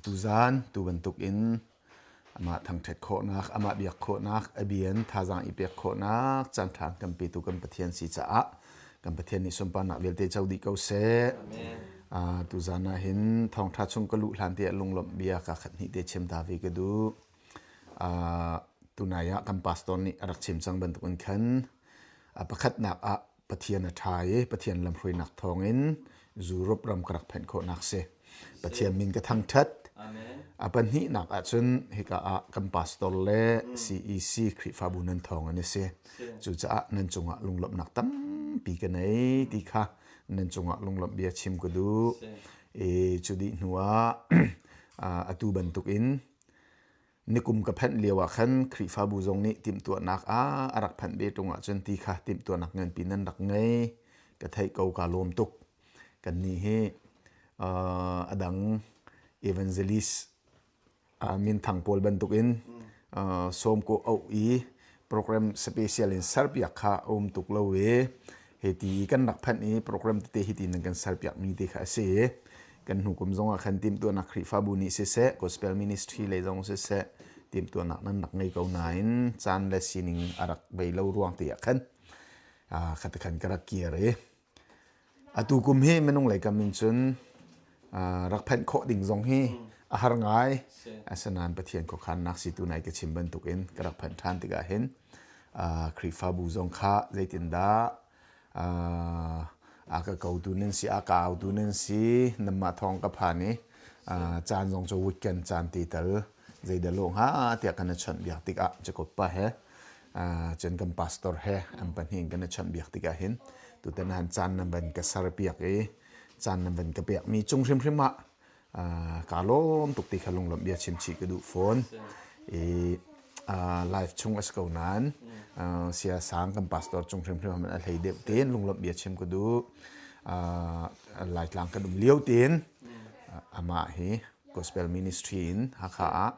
Tuzaan tu bantukin amah thangṭhat khawhnak, amah biak khawhnak, a bian thazaang i pek khawhnak caanṭha kan petu kan Pathian si caah kan Pathian nih sunparnak vialte co dih ko seh. Uh, tuzaan ah hin thawngṭha chung ka luh hlan tiah lunglawmh bia ka khat hnih te chim ta ve ka duh. Uh, tunai ah kan pastor nih a rak chim cang bantukin khan a pakhatnak ah Pathian a ṭha i Pathian lamhruainak thawngin Europe ram ka rak phanh khawhnak si. Pathian min ka thangṭhat. A pahnihnak ahcun hika ah kan pastor le CEC Khrihfabu nan thawng an i si. Cucaah nan cungah lunglawmhnak tampi ka nei ti kha nan cungah lunglawmh bia chim ka duh. I cu dih hnu ah atu bantukin Nikum ka phanh lio ah khan Khrihfabu zong nih timhtuahnak ah a rak phanh ve ṭung ahcun ti kha timhtuahnak nganpi nan rak ngei. Ka theih ko kaa lawm tuk. Kannih hi uh, a dang evangelist uh, minthang pawl bantukin uh, sawm ko auh i program special in serpiak kha a um tuk lo i Hei ti i kan rak phanh i program tete hi ti nan kan serpiakmi te kha a si i kan hnu kum zong ah khan timhtuahnak Khrihfabu nih siseh gospel ministry lei zong siseh timhtuahnak nan rak ngei ko nain caan le sining a rak bei lo ruang te ah khan khati khan ka rak kir i atu kum hi minung lei kam in cun rak phanh khawh ding zong hi a har ngai asinain Pathian khuakhannak si tu nai ka chim bantukin ka rak phanh ṭhan tikah hin Khrihfabu zong kha zeitindah a ka kotu nan si, a ka autu nan si, nanmah thawng ka phan i caan zong cu weekend caan ti tal zeidah lawh hnga tiah kan i chawnhbiak tikah Jacob pa he cun kan pastor he an pahnih in kan i chawnhbiak tikah hin tutan han caan nan van ka serpiak i caan nan van ka pekmi cung hrimhrim ah kaa lawm tuk ti kha lunglawmh bia chim chih ka duh fawn. I live chung a si ko nain sia sang kan pastor cung hrimhrim a hlei deuh tein lunglawmh bia chim ka duh. Laitlang kan um lio tein amah hi gospel ministry in Hakha ah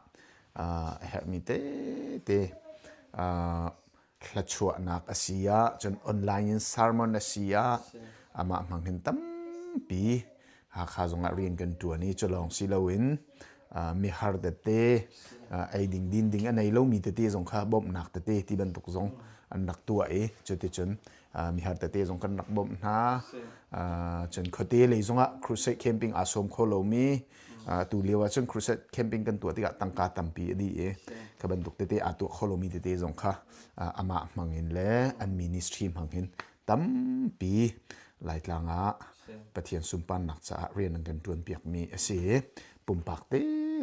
a herhmi tete hlachuahnak a si ah cun online in sermon a si ah amah hmang hin tampi Hakha zongah rian kan ṭuan i cu lawng si loin mihar tete ei ding din ding a nei lomi tete zong kha bawmhnak tete ti bantuk zong an rak tuah i cuticun mihar tete zong kan rak bawmh hna cun khuate lei zongah crusade camping aa sawm kho lomi Tu lio ahcun crusade camping kan tuah tikah tangka tampi a dih i kha bantuk tete aa tuah kho lomi tete zong kha amah hmang in le an ministry hmang in tampi Laitlang ah Pathian sunparnak caah rian an kan ṭuanpiakmi a si i pumpak te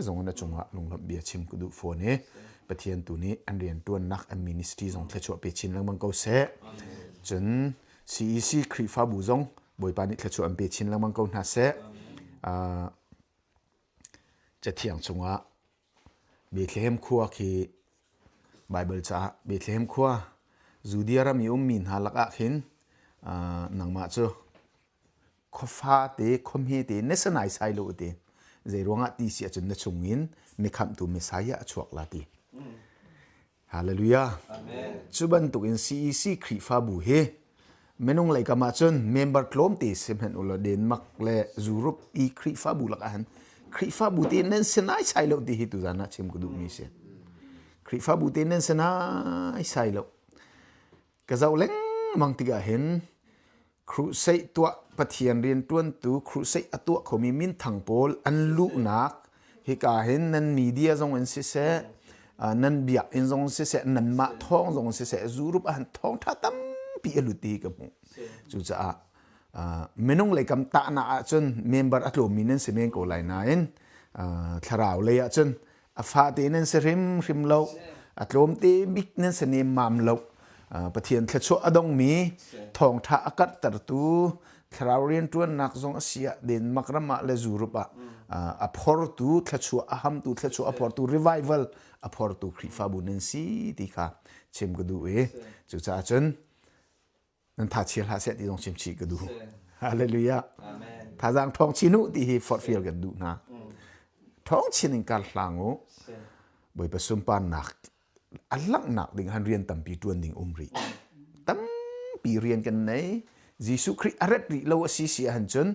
zong in a cungah lunglawmh bia chim ka duh fawn i Pathian tu nih an rianṭuannak an ministry zong thluachuah pe chin lengmang ko seh. Cun CEC Khrihfabu zong Bawipa nih thluachuah an pe chin lengmang ko hna seh. Uh, Cathiang chungah Bethlehem khua khi Baibal caah Bethlehem khua Judea ram i ummi hna lakah khin uh, nangmah cu khuafa te khuahme te na si naisai lo ti zei ruangah ti si ahcun na chungin mikhamhtu Messiah a chuak la ti. Hallelujah. Cu bantukin CEC Khrihfabu hi minung lei kam ahcun member tlawmte si hmanh ulaw Denmark le Europe i Khrihfabu lakah hin Khrihfabu te nan si naisai lo ti hi tuzan ah chim ka duhmi si. Khrihfabu te nan si naisai lo. Ka zoh lengmang tikah hin Crusade tuah Pathian rianṭuantu crusade a tuah khomi minthang pawl an luhnak hika hin nan media zong in siseh nan biakinn zong in siseh nanmah thawng zong in siseh Europe ah hin thawngṭha tampi a lut ti ka hmuh. Cucaah minung lei kam tahnak ahcun member a tlawmmi nan si men ko lai nain thlarau lei ahcun A fate nan si hrimhrim lo. A tlawmte bik nan si nemmam lo. Pathian thluachuah a dongmi thawngṭha a karhtertu thlarau rianṭuannak zong a si ah Denmark ram ah le Europe ah a phortu thluachuah a hamtu thluachuah a phortu revival a phortu Khrihfabu nan si ti kha chim ka duh i cucaah cun nan tha chia hlah seh ti zong chim chih ka duh. Hallelujah. Thazaang ṭhawng chin u ti hi forhfial kan duh hna. Ṭhawng chin in kar hlang u. Bawipa sunparnak a langhnak ding han rian tampi ṭuan ding um rih. Tampi rian kan nei. Jesuh Khrih a ret rih lo a si si ahcun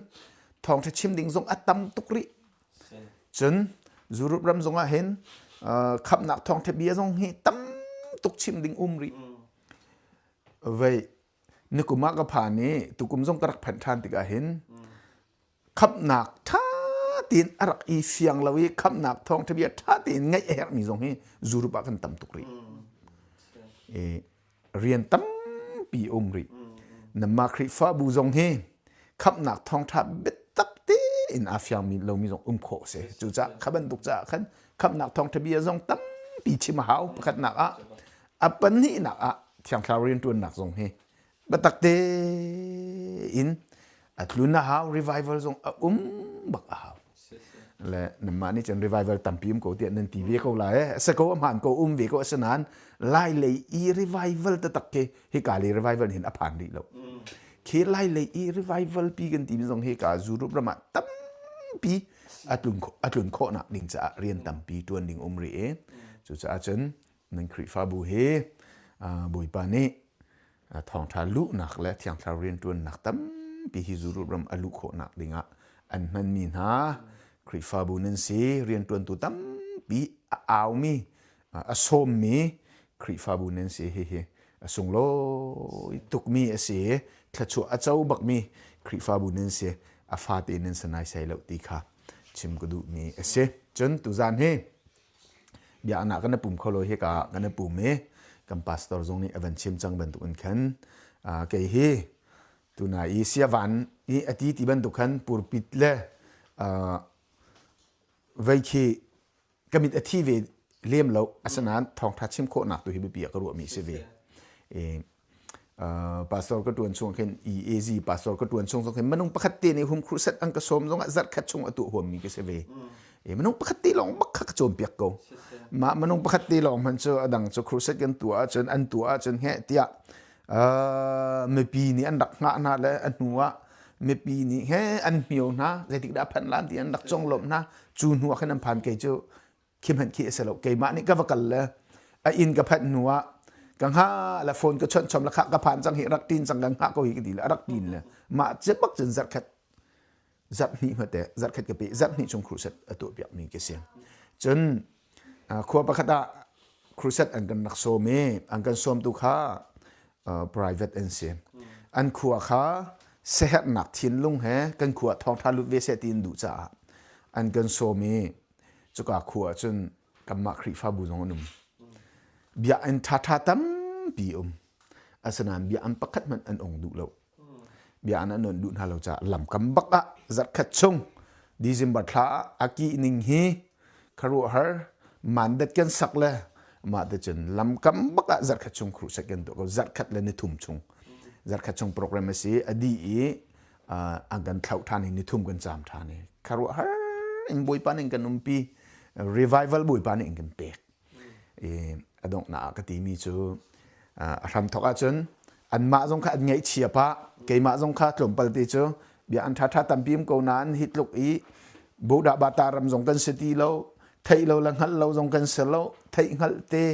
thawngṭha chim ding zong a tam tuk rih. Cun Europe ram zongah hin khamhnak thawngtha bia zong hi tam tuk chim ding um rih. Vei nikum ah ka phan i tukum zong ka rak phanh ṭhan tikah hin khamhnak ṭha tein a rak i fiang lo i khamhnak thawngṭha bia ṭha tein ngaih a herhmi zong hi Europe ah kan tam tuk rih. I rian tampi um rih. Nanmah Khrihfabu zong hi khamhnak thawngṭha biatak tein aa fiangmi lomi zong um khawh a si. Cucaah kha bantuk caah khan khamhnak thawngṭha bia zong tampi chim a hau. Pakhatnak ah a pahnihnak ah Thiang Thlarau rianṭuannak zong hi biatak tein a tlun a hau. Revival zong a um bak a hau. Le nanmah nih cun revival tampi um ko tiah nan ti ve ko lai. A si ko, a hmaan ko, um ve ko. Asinain Lai lei i revival taktak khi hika lei revival hin a phan rih lo. Khi Lai lei i revival pi kan timi zong hika Europe ram ah tampi a tlun a tlun khawhnak ding caah rian tampi ṭuan ding um rih i cucaah cun nan Khrihfabu hi Bawipa nih thawngṭha luhnak le Thiang Thlarau rianṭuannak tampi hi Europe ram a luh khawhnak dingah an hmanmi hna Khrihfabu nan si rianṭuantu tampi a aumi a sawmmi Khrihfabu nan si hihi a sunglawi tukmi a si i thluachuah a co bakmi Khrihfabu nan si a fate nan si naisai lo ti kha chim ka duhmi a si. Cun tuzaan hi biaknak kan i pum kho lo hika ah kan i pum i kan pastor zong nih a van chim cang bantuk in khan kei hi tuna i siavan i a ti ti bantuk khan purpit le vei khi ka mit a thi ve lem lo asinain thawngtha chim khawhnak tu hi biapi ah ka ruahmi si ve pastor ka tuan chung khin EAZ pastor ka tuan chung khin minung pakhat te nih hum crusade an ka sawm zongah zarh khat chung a tuah huammi ka si ve e minung pakhat te lawng bak kha ka cawnpiak ko mah minung pakhat te lawng hman cu adang cu crusade kan tuah ahcun an tuah ahcun heh tiah mipi nih an rak hngah hna le a hnu ah mipi nih he an hmio hna zeitik dah phanh lan ti an rak conglawmh hna cu hnu ah khin an phan kei cu khi hmanh khi a si lo keimah nih ka va kal le a inn ka phanh hnu ah ka hnga le phone ka chawnh chom le khah ka phan cang hi rak tin cang ka hngah ko hi ka ti le a rak tin le mah ce bak cun zarh khat zarh hnih hmate zarh khat ka pe zarh hnih chung crusade a tuah piak mi ka si cun khua pakhat ah crusade an kan rak sawm i an kan sawm tu kha private an si an khua kha sehernak thinlung he kan khua thawngtha lut ve seh ti an duh caah an kan sawm i Cuka khua ah cun kanmah Khrihfabu zong an um. Biakinn ṭhaṭha tampi um. Asinain biakinn pakhat hmanh an ong duh lo. Biakinn an on duh hna lo caah lamkam bak ah zarhkhat chung December thla ah a kih ning hi khuaruahhar mandat kan sak le mah te cun lamkam bak ah zarhkhat chung crusade kan tuah ko zarhkhat le nithum chung zarhkhat chung program a si a dih i an kan thlauh ṭhan i nithum kan caam ṭhan i khuaruahhar in Bawipa nih kan umpi revival Bawipa nih kan pek i a donghnak ah ka timi cu a hramthawk ahcun anmah zong kha an ngaihchia pah keimah zong kha tlawmpal te cu bia an ṭhaṭha tampi um ko nain hi tluk i bodah bata ram zong kan si ti lo theih lo le hngalh lo zong kan si lo theih hngalh te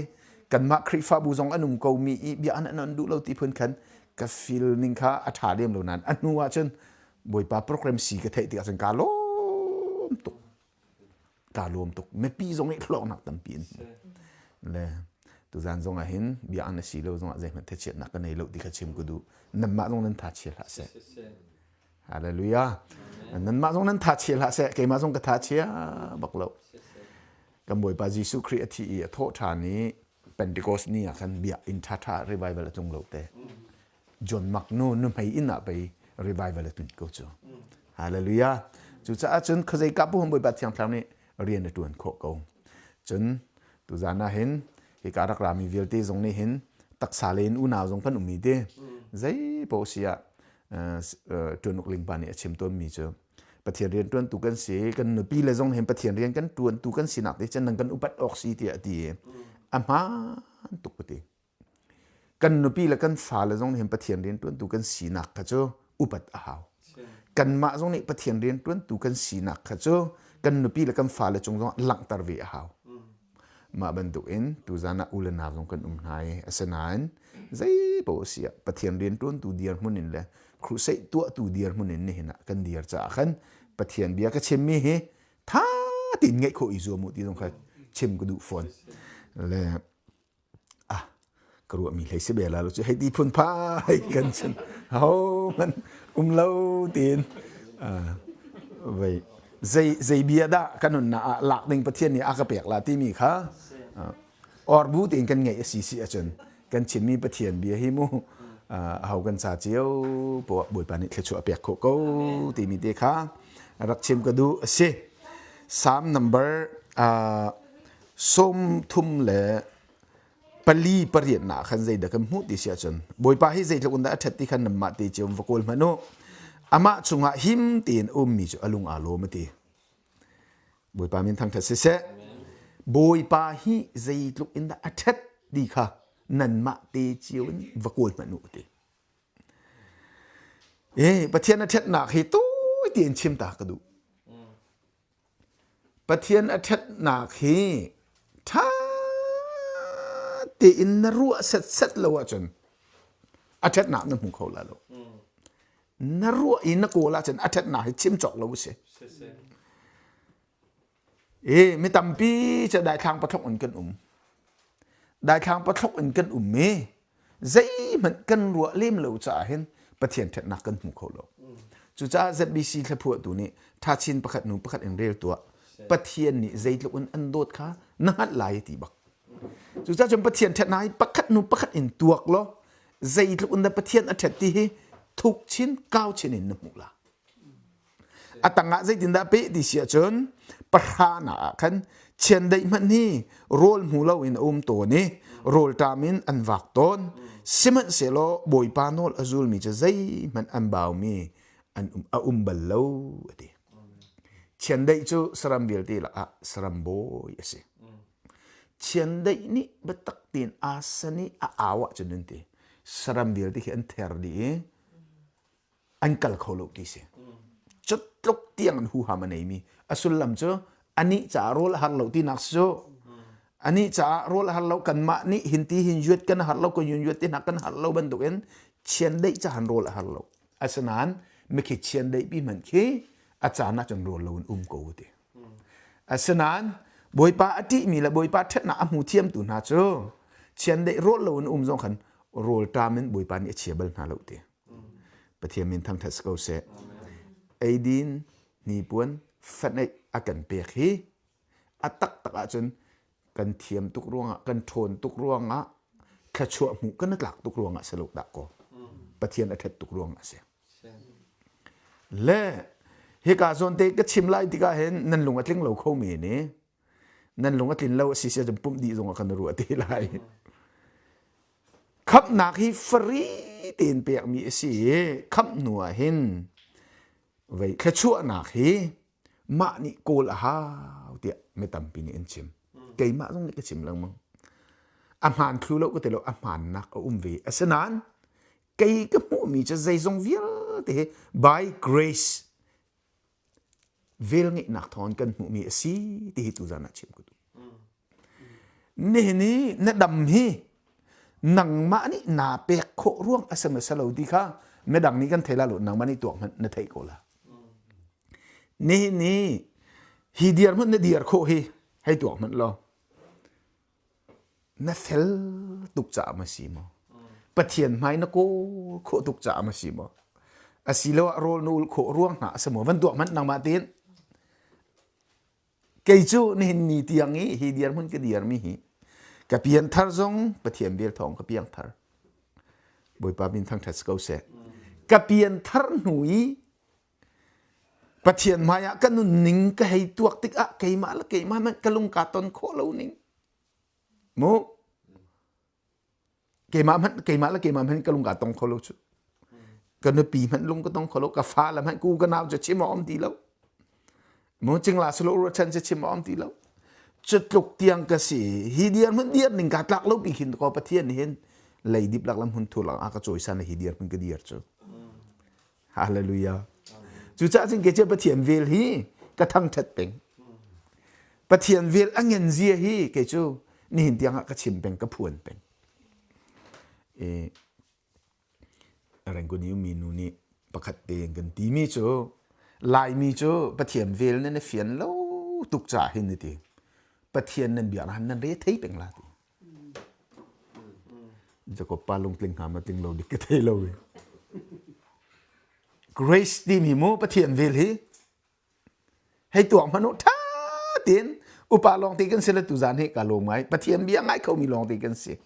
kanmah Khrihfabu zong an um ko mi i bia an an duh lo ti phun khan ka feel ning kha a ṭha lem lo nain a hnu ah cun Bawipa program si ka theih tikah cun kaa lawm tuk kaa lawm tuk mipi zong nih hlawknak tampi an hmu le tuzan zong ah hin bia an si lo zong ah zeihmanh thachiatnak ka nei lo ti kha chim ka duh nanmah zong nan tha chia hlah seh Hallelujah nanmah zong nan tha chia hlah seh keimah zong ka tha chia bak lo kan Bawipa Jesuh Khrih a thi i a thawh ṭhan i Pentecost ni ah khan biakinn ṭhaṭha revival a tlung lo te. John Mark nu nuhmei inn ah pei revival a tlun ko cu. Hallelujah. Cucaah cun khuazei ka puhum Bawipa Thiang Thlarau nih rian a ṭuan khawh ko. Cun tuzan ah hin hika rak rami vialte zong nih hin taksa le in unau zong kan um i te zei paoh si ah ṭuan uk lingpa nih a chim tawnmi cu Pathian rian ṭuantu kan si kan nupi le zong hin Pathian rian kan ṭuantu kan sinak te cun nan kan upat awk si tiah a ti i a hmaan tuk ka ti kan nupi le kan fale zong nih hin Pathian rian ṭuantu kan sinak kha cu upat a hau kanmah zong nih Pathian rian ṭuantu kan sinak kha cu kan nupi le kan fale cung zong langhter ve a hau Mah bantukin tuzan ah u le nau zong kan um hna i asinain zei paoh a si ah Pathian rianṭuantu dirhmun in le crusade tuahtu dirhmun in nihin ah kan dir caah khan Pathian bia ka chimmi hi ṭha tein ngeih khawh i zuam u ti zong kha chim ka duh fawn. Le ah ka ruahmi hlei si bel lo cu hei ti phun phai kan cun ho man um lo tiin vei zei zei bia dah kan nunnak ah lak ding Pathian nih a ka pek la timi kha or bu tein kan ngeih a si si ahcun kan chimmi Pathian bia hi mu aho kan ca cio poah Bawipa nih thluachuah a pek khawh ko timi te kha rak chim ka duh a si. Psalm number 34 nak khan zeidah kan hmuh ti si ahcun Bawipa hi zeitluk in dah a ṭhat ti khan nanmah te cio va kawl hmanh u. Amah chungah him tein a ummi cu a lung aa lawm a ti. Bawipa min thangṭhat siseh. Bawipa hi zeitluk in dah a ṭhat ti kha nanmah te cio in va kawl hmanh u a ti. Eh, Pathian a ṭhatnak hi tawi tein chim ta ka duh. Pathian a ṭhatnak hi ṭha tein na ruah setset lo ahcun a ṭhatnak na hmu kho lai lo. Na ruah i na kawl ahcun a ṭhatnak hi chim cawk lo a si. I mi tampi cu daithlang pathlok in kan um. Daithlang pathlok in kan um i zeihmanh kan ruah lem lo caah hin Pathian ṭhatnak kan hmu kho lo. Cucaah ZBC thlaphuahtu nih thachin pakhat hnu pakhat in rel tuah. Pathian nih zeitluk in an dawt kha na hngalh lai ti bak. Cucaah cun Pathian ṭhatnak hi pakhat hnu pakhat in tuak law zeitluk in dah Pathian a ṭhat ti hi thuk chin kau chin in na hmuh la. A tangah zeitindah peh ti si ahcun pahra nak ah khan chiandeih hmanh hi rawl hmu loin a um tawn i rawlṭam in an vak tawn. Sihmanhsehlaw Bawipa nawl a zulmi cu zeihmanh an baumi an um, a um bal lo a ti. Chiandeih cu saram vialte lakah saram bawi a si. Chiandeih nih biatak tein aa san i a au ahcun an ti. Saram vialte khi an ther dih i an kal kho lo ti si. Cutluk tiang in huham a neimi a sullam cu anih caah rawl a har lo tinak si cu. Anih caah rawl a har lo kanmah nih hin ti hin yuat kan har lo kan yun yuat ti hna kan har lo bantukin chiandeih cahan rawl a har lo. Asinain mikhi chiandeih pi hmanh khi a caan ah cun rawl lo in um ko ti. Asinain Bawipa a ṭihmi le Bawipa ṭhatnak a hmu thiamtu hna cu chiandeih rawl lo in um zong khan rawl ṭam in Bawipa nih a chia bal hna lo ti. Pathian min thangṭhat si ko seh. Eidin, hnipuan, faneih a kan pek hi a taktak ahcun kan thiam tuk ruangah, kan ṭhawn tuk ruangah, thluachuah hmuh kan i tlak tuk ruangah si lo dah kaw. Pathian a ṭhat tuk ruangah a si. Le hika zawn te ka chim lai tikah hin nan lung a tling lo kho men i nan lung a tlin lo a si si ahcun pumh dih zong ah kan ruah te lai. Khamhnak hi free tein pekmi a si i khamh hnu ah hin vei thluachuahnak hi mah nih kawl a hau tiah mi tampi nih an chim. Keimah zong nih ka chim lengmang. A hmaan thlu lo ka ti lo, a hmaannak a um ve. Asinain kei ka hmuhmi cu zeizong vialte hi by grace velngeihnak thawng kan hmuhmi a si ti hi tuzan ah chim ka duh. Nihin i na dam hi nangmah nih naa pek khawh ruang a si maw si lo ti kha midang nih kan thei la lo nangmah nih tuak hmanh na theih ko la. Nihin i hi dir hmanh na dir khawh hi hei tuak hmanh law Na fel tuk caah ma si maw? Pathian hmai na kawl khawh tuk caah ma si maw? Asiloah rawl na ulh khawh ruang hna a si maw? Van tuak hmanh nangmah tein. Kei cu nihin ni tiang i hi dirhmun ka dirmi hi ka pianthar zong Pathian vel thawng ka piangthar. Bawipa min thangṭhat si ko seh. Ka pianthar hnu i Pathian hmaiah ka nunning ka hei tuak tikah keimah le keimah hmanh ka lung kaa ton khawh lo ning. Mu keimah hmanh keimah le keimah hmanh ka lung kaa tong kho lo cu. Ka nupi hmanh lung ka tong kho lo, ka fale hmanh ku ka nau cu chim a um ti lo. Mu cingla silo ruachan cu chim a um ti lo. Cu tluk tiang ka si. Hi dir hmun dir ning kaa tlak lo pi khin ko Pathian nih hin leidip lak lam hun thu lang a ka cawisan hi dir hmun ka dir cu. Hallelujah. Cucaah cun kei cu Pathian vel hi ka thangṭhat peng. Pathian vel a ngen zia hi kei cu nihin tiang ah ka chim peng, ka phuan peng. E, Rangoon i ummi nu nih pakhat te kan timi cu Laimi cu Pathian vel nan i fian lo tuk caah hin ti Pathian nan biak han nan re thei peng la ti. Jacob pa lungtling hnga ma tling lo dik ka thei lo. Grace timi mu Pathian vel hi hei tuak hmanh u ṭha tein upa lawng te kan si le tuzaan hi ka lawm ngai Pathian bia ngai khomi lawng te kan si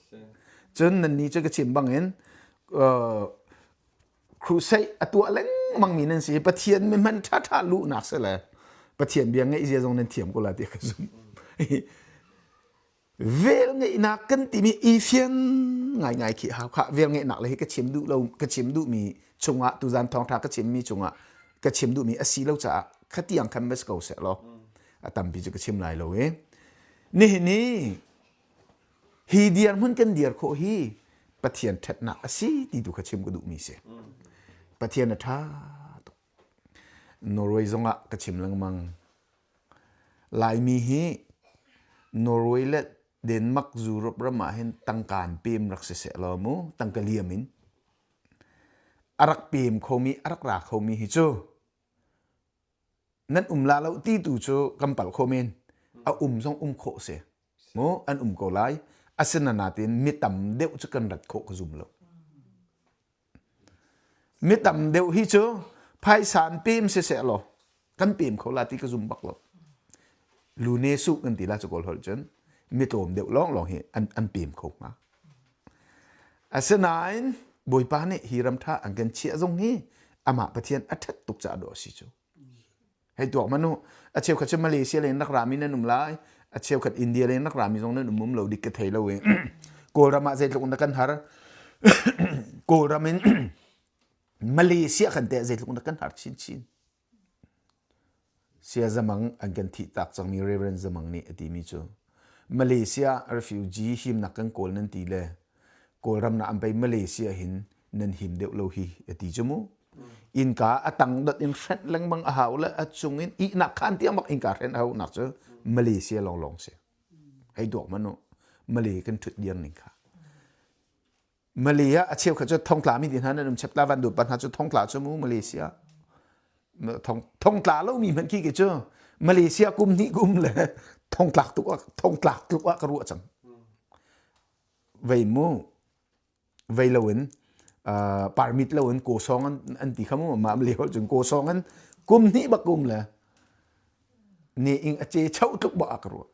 cun nannih cu ka chim bangin crusade a tuah lengmang mi nan si Pathian mi hman ṭha ṭha luhnak si le Pathian bia ngeih zia zong nan thiam ko la ti ka zumh Velngeihnak kan timi i fian ngaingai khi hau khah velngeihnak le hi ka chim duh lo ka chim duhmi chungah tuzan thawngtha ka chimmi chungah ka chim duhmi a si lo caah khatiang khan mas ko seh law a tampi cu ka chim lai lo i nihin ni hi dirhmun kan dir khawh hi Pathian ṭhatnak a si ti tu kha chim ka duhmi si Pathian a ṭha tuk Norway zongah ka chim lengmang Laimi hi Norway le Denmark Europe ram ah hin tangka an pem rak si seh law mu tangka liam in a rak pem khomi a rak ra khomi hi cu nan um la lo ti tu cu kan palh kho men a um zong um khawh si mu an um ko lai asinain mi tam deuh cu kan rat khawh ka zum lo Mi tam deuh hi cu phaisa an pem siseh law kan pem kho la ti ka zum bak lo. Lune su kan ti la cu kawl holh cun mi tlawm deuh lawnglawng hi an, an pem kho hnga. Asinain Bawipa nih hi ram ṭha an kan chiah zong hi amah Pathian a ṭhat tuk caah dawh a si cu. Hei tuak manu a cheukhat cu Malaysia lei in rak rami nan um lai a cheukhat India lei in rak rami zong nan um um lo dik ka thei lo i Kawlram ah zeitluk in dah kan har Kawlram in Malaysia kan teh zeitluk in dah kan har chinchin Sia Zamang an kan thih tak cangmi Reverend Zamang nih a timi cu Malaysia refugee himnak kan kawl nan ti le Kawlram na an pei Malaysia hin nan him deuh lo hi a ti cu mu innka a tang dot in hrenh lengmang a hau le a cung in ihnak khan tiang bak innka hrenh a hau nak cu Malaysia lawnglawng si hei duak manu Malay kan thut dir ning kha Malay ah a cheukhat cu thongtla mi ti hna nan um cheptla van duh pa hna cu thongtla cu mu Malaysia thong thongtla lo mi hmanh khi ke cu Malaysia kum hnih kum le thongtlak tuk thongtlak tluk ah ka ruah cang vei mu vei loin permit loin kawsawng an, an ti kha mu mah le cun kawsawng an kum hnih bak kum le ne ing a ce chau tluk bak a ka ruah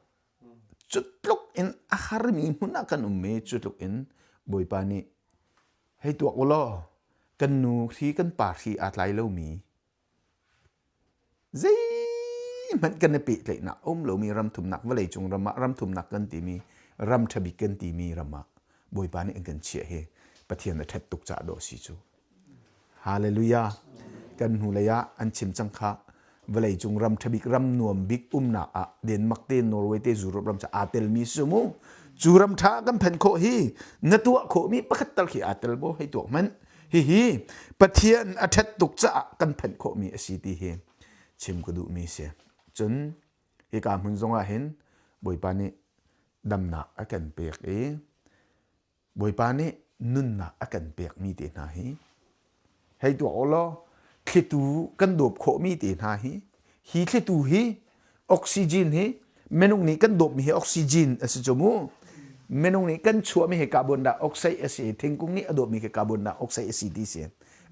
cu tluk in a harmi hmun ah kan um mi cu tluk in bawipa nih hei tuak u law kan nu hri kan pa hri aa tlai lomi Zeihmanh kan i pehtlaihnak a um lomi ramthumnak vawleicung ram ah ramthumnak kan timi ram ṭha bik kan timi ram ah Bawipa nih an kan chiah hi Pathian a ṭhat tuk caah dawh a si cu. Hallelujah! Kan hnulei ah an chim cang kha vawleicung ram ṭha bik ram nuam bik umnak ah Denmark te Norway te Europe ram cu aa telmi si mu. Cu ram ṭha kan phanh khawh hi na tuah khawhmi pakhat tal khi aa tel maw hei tuak hmanh. Hihi Pathian a ṭhat tuk caah kan phanh khawhmi a si ti hi chim ka duhmi si. Cun hika hmun zongah hin Bawipa nih damnak a kan pek i Bawipa nih nunnak a kan pekmi te hna hi hei tuak u law thlitu kan dawp khawhmi te hna hi hi thlitu hi Oxygen hi minung nih kan dawpmi hi oxygen a si cu mu. Minung nih kan chuahmi hi carbon dioxide a si. Thingkung nih a dawpmi khi carbon dioxide a si ti si.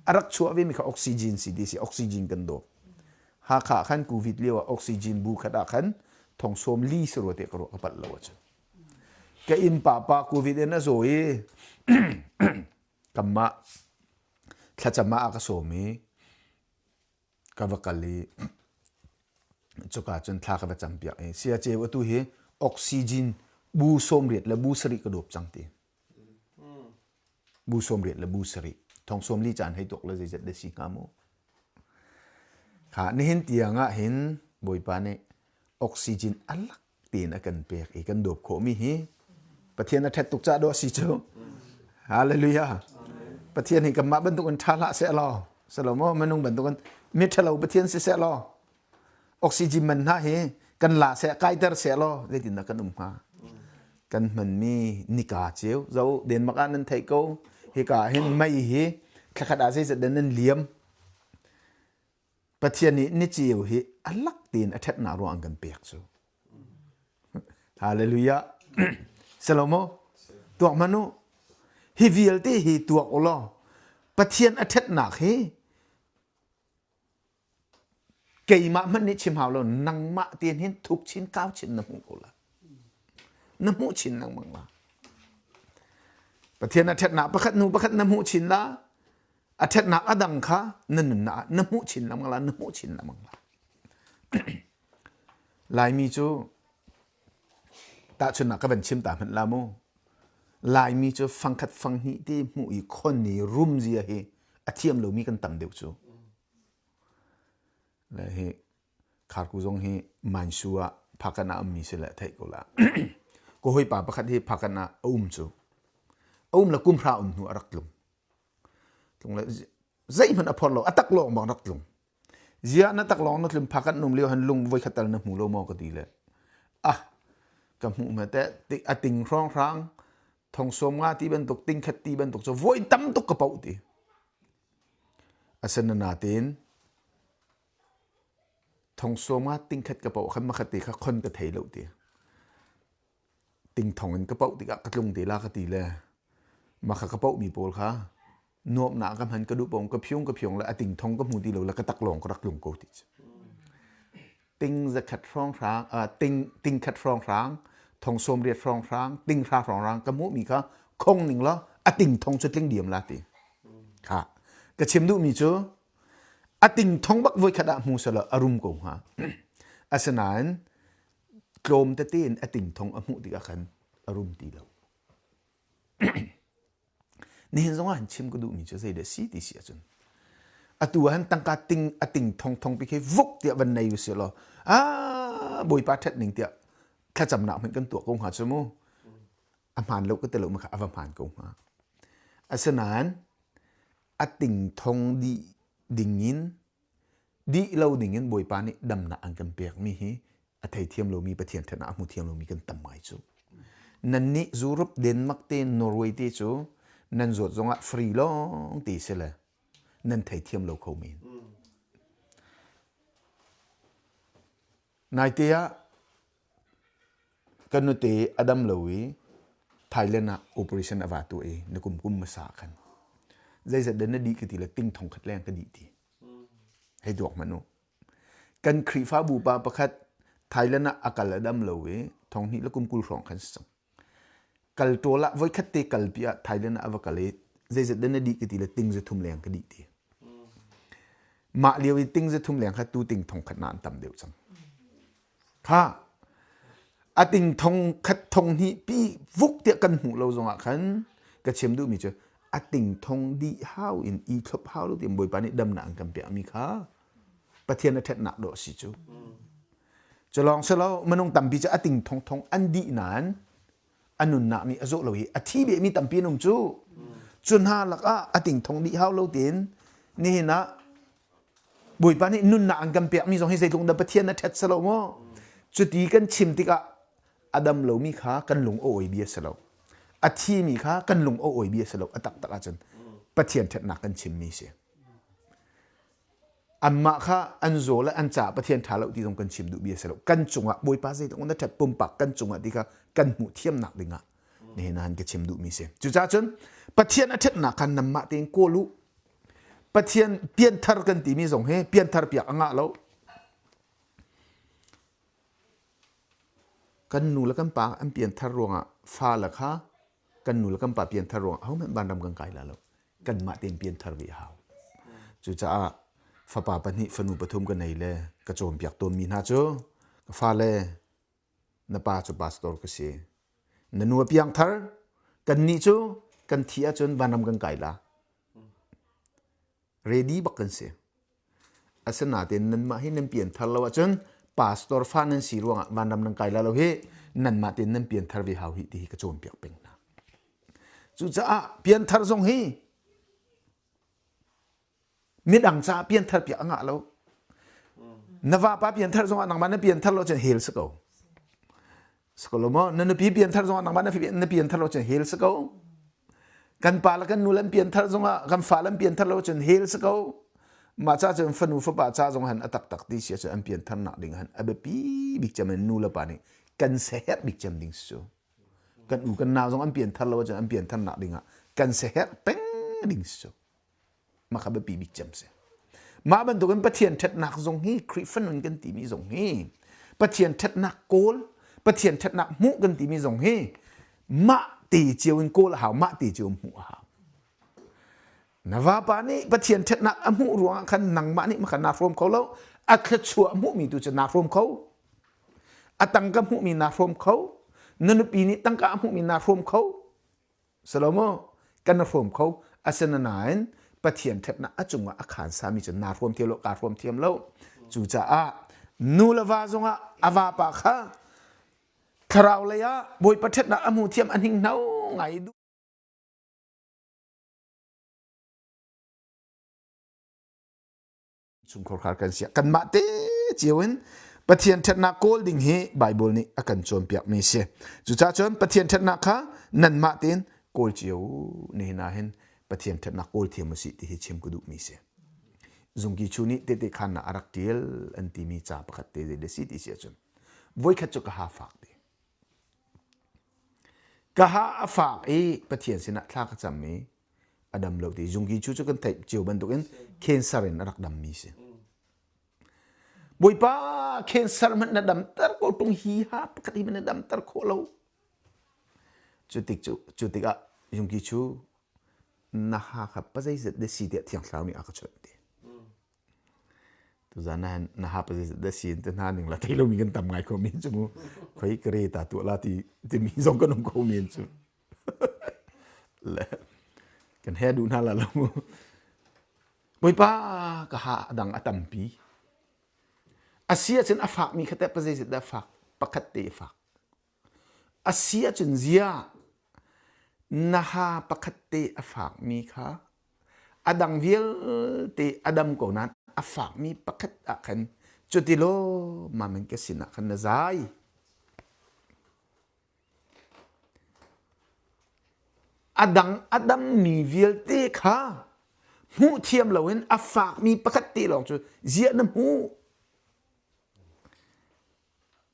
A rak chuah vemi kha oxygen si ti si. Oxygen kan dawp. Hakha khan COVID lio ah oxygen bu khat ah khan thong sawm li si rua te ka ruah ka palh lo ahcun. Ka inn pa pa COVID in a zaw i kanmah thlacam ah a ka sawm i ka va kal i cuka cun thla ka va campiak i sia ceu atu hi oxygen bu 80 le bu sarih ka dawp cang ti bu 80 le bu sarih thong sawm li caan hei tuak le zeizat de si hnga mu kha nihin tiang ah hin bawipa nih oxygen alak tein a kan pek i kan dawp khawhmi hi Pathian a ṭhat tuk caah dawh a si cu. Hallelujah. Pathian hi kanmah bantukin ṭha hlah seh law, salomo minung bantukin mi ṭhalo Pathian si seh law, oxygen man hna hi kan la seh kaiter seh law zeitindah kan um hnga? Kan hmanmi nika ceu zo Denmark ah nan theih ko hika ah hin mei hi thlakhat ah zeizat dan nan liam. Pathian nih niceu hi a lak tein a ṭhatnak ruang an kan pek cu. Hallelujah. Salomo, tuak hmanh u. Hi vialte hi tuak u law Pathian a ṭhatnak hi keimah hmanh nih chim hau lo nangmah tein hin thuk chin kau chin na hmuh ko la. Na hmuh chin lengmang la. Pathian a ṭhatnak pakhat hnu pakhat na hmuh chin la. A ṭhatnak a dang kha na nunnak ah na hmuh chin lengmang la, na hmuh chin lengmang la. Laimi cu tahchunhnak ka van chim ta hmanh la mu. Laimi cu fangkhat fanghnih ti hmuh i khon i rum zia hi a thiam lomi kan tam deuh cu. Le hi kharku zong hi Mansu ah phakan ah ummi si le theih ko la. Ka hawipa pakhat hi phakan ah a um cu. A um le kum hra um hnu a rak tlung. Tlung le zeihmanh a phor lo, a tak lawng bang rak tlung. Ziah na taklawng na tlun phak an um lio han lung voi khat tal na hmu lo maw ka ti le. Ah, ka hmuh ma te a ting hrawng hrang thong som nga ti bantuk ting khat ti bantuk cu voi tam tuk ka poh ti. Asen na natin thong som nga ting khat ka poh khan makhat te kha khon ka thei lo ti. Ting thong in ka poh tikah ka tlung te la ka ti le mah kha ka pohmi pawl kha nuamhnak ka hman ka duh pong ka phiung ka phiung le a ting thong ka hmu ti lo le ka tak lawng ka rak tlung ko ti cu. Ting zakhat hrawng hrang ting ting khat hrawng hrang thong sawm riat hrawng hrang ting hra hrawng hrang ka hmuhmi kha khong ning law a ting thong cu tling diam la ti. Kha ka chim duhmi cu a ting thong bak voi khat ah hmu selaw a rum ko hnga. Asinain tlawm tete in a tingthong a hmuh tikah khan a rum ti lo. Nihin zong ah han chim ka duhmi cu zeidah si ti si ahcun atu ah han tangka ting a ting thong thong pi khi vuk tiah van nei usih law ah bawipa ṭhat ning tiah thlacamnak hmanh kan tuah ko hnga cu mu a hmaan lo ka ti lo ma kha a va hmaan ko hnga asinain a ting thong dih dingin Dih lo dingin Bawipa nih damnak an kan pekmi hi a theithiam lomi Pathian ṭhatnak a hmu thiam lomi kan tam ngai cu. Nannih Europe, Denmark te, Norway te cu nan zawt zongah free lawng te si le nan theithiam lo kho men. Naite ah Kan nute a dam lo i Thailand ah operation a va tuah i na kum kum hmasa ah khan zeizat dah na dih ka ti le ting thong khat leng ka dih ti. Hei duak hmanh u. Kan Khrihfabu pa pakhat Thailand ah a kal a dam lo i thong hnih le kum 20 hrawng khan si cang. Kal ṭawl ah voikhat te kalpi ah Thailand ah a va kal i zeizat dah na dih ka ti le ting za thum leng ka dih ti. Mah lio i ting za thum leng kha tu ting thong khat na an tam deuh cang. Kha a ting thong khat thong hnih pi vuk tiah kan hmuh lo zongah khan ka chim duhmi cu a ting thong dih hau in i thlop hau lo tiin Bawipa nih damnak an kan pekmi kha Pathian a ṭhatnak dawh a si cu. Cu lawng si lo minung tampi cu a ting thong thong an dih nain a nunnak nih a zawh lo i a thi behmi tampi an um cu. Cu hna lakah a ting thong dih hau lo tiin nihin ah Bawipa nih nunnak an kan pekmi zong hi zeitluk dah Pathian a ṭhat si lo maw? Cuti kan chim tikah a dam lomi kha kan lung a awi bia si lo. A thimi kha kan lung a awi bia si lo. A taktak ahcun Pathian ṭhatnak kan chimmi si. Anmah kha an zaw le an caah Pathian ṭha lo ti zong kan chim duh bia si lo. Kan cungah Bawipa zeitluk na ṭhat pumpak kan cungah ti kha kan hmuh thiamnak dingah nihin ah ka chim duhmi si. Cucaah cun Pathian a ṭhatnak kha nanmah tein kawl u. Pathian pianthar kan timi zong hi pianthar piak a ngah lo. Kan nu le kan pa an pianthar ruangah fale kha kan nu le kan pa pianthar ruangah ahohmanh vanram kan kai la lo. Kanmah tein pianthar ve a hau. Cucaah fapa pahnih fanu pathum ka nei le ka cawnpiak tawnmi hna cu ka fale na pa cu pastor ka si. Na nu a piangthar kannih cu kan thi ahcun vanram kan kai la. Ready bak kan si. Asinain nanmah hi nan pianthar lo ahcun pastor fa nan si ruangah vanram nan kai la lo hi nanmah tein nan pianthar ve hau hi ti hi ka cawnpiak peng hna. Cucaah pianthar zong hi midang caah pianthar piak a ngah lo. Na vapa pianthar zongah nangmah na pianthar lo cun hell si ko. Si ko lo maw? Na nupi pianthar zongah nangmah na pianthar lo cun hell si ko. Kan pa le kan nu le an pianthar zongah kan fa le an pianthar lo cun hell si ko. Mah ca cun fanu fapa ca zong han a taktak ti si ahcun an piantharnak ding han a biapi bik cem in nu le pa nih kan siaherh bik cem ding si cu. Kan u kan nau zong an pianthar lo ahcun an piantharnak ding ah kan siaherh peng ding si cu. Mah kha biapi bik cem si. Mah bantukin Pathian ṭhatnak zong hi Khrihfa nun kan timi zong hi Pathian ṭhatnak kawl, Pathian ṭhatnak hmuh kan timi zong hi mah te cio in kawl a hau, mah te cio in hmuh a hau. Na vapa nih Pathian ṭhatnak a hmuh ruangah khan nangmah nih makhan naa hrawm kho lo. A thluachuah hmuhmi tu cu naa hrawm kho. A tangka hmuhmi naa hrawm kho. Na nupi nih tangka a hmuhmi naa hrawm kho. Salomo, kan hrawm kho. Asinain Pathian ṭhatnak a cungah a khaan sami cu naa hrawm thiam lo, kaa hrawm thiam lo. Cucaah nu le va zongah a vapa kha thlarau lei ah Bawipa ṭhatnak a hmu thiam a hninghno ngai duh. Chungkhar kan si kanmah te cio in Pathian ṭhatnak kawl ding hi Baibal nih a kan cawnpiakmi si. Cucaah cun Pathian ṭhatnak kha nanmah tein kawl cio nihin ah hin Pathian ṭhatnak kawl thiam usih ti hi chim ka duhmi si. Zungki chu nih tehte khaannak a rak ṭial an timi ca pakhat te zei dah si ti si ahcun voikhat cu ka ha fak ti. Ka ha a fak i Pathian sinah thla ka cam i a dam lo ti zungki cu cu kan theih cio bantukin cancer in a rak dammi si. Bawipa cancer hmanh na damter ko tung hi ha pakhat hi na damter khawh lo. Cu tik cu cu tikah zungki cu na ha kha pazeizat de si tiah thiang thlarau nih a ka chawnh ti. Tuzan na na ha pazeizat de si te hna ning la thei lomi kan tam ngai ko men cu mu. Khoi ka re ta tuah la ti timi zong kan um ko men cu. Le kan he duh hna la lo mu. Bawipa ka ha a dang a tampi. A si ahcun a fakmi kha teh pazeizat dah fak pakhat te a fak. A si ahcun zia na ha pakhat te a fakmi kha a dang vialte a dam ko nain a fakmi pakhat ah khan cuti law mamin ka sinah khan na zai. A dang a dammi vialte kha hmuh thiam loin a fakmi pakhat te lawng cu ziah na hmuh.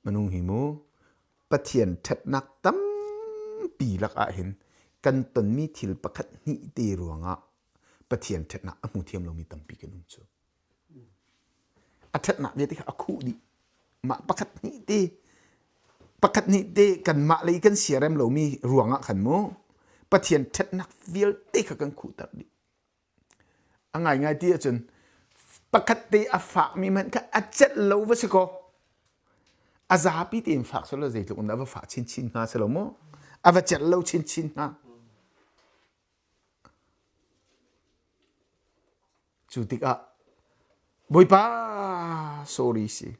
Minung hi mu Pathian ṭhatnak tampi lakah hin kan tonmi thil pakhat hnih te ruangah Pathian ṭhatnak a hmu thiam lomi tampi kan um cu. A ṭhatnak vialte kha a khuh dih. Mah pakhat hnih te pakhat hnih te kanmah lei kan siarem lomi ruangah khan mu Pathian ṭhatnak vialte kha kan khuhter dih. A ngaingai ti ahcun pakhat te a fakmi hmanh kha a celh lo va si kaw a zapi tein fak selaw zeitluk in dah a va fah chinchin hnga si lo maw? A va celh lo chinchin hnga. Cu tikah Bawipa sorry si.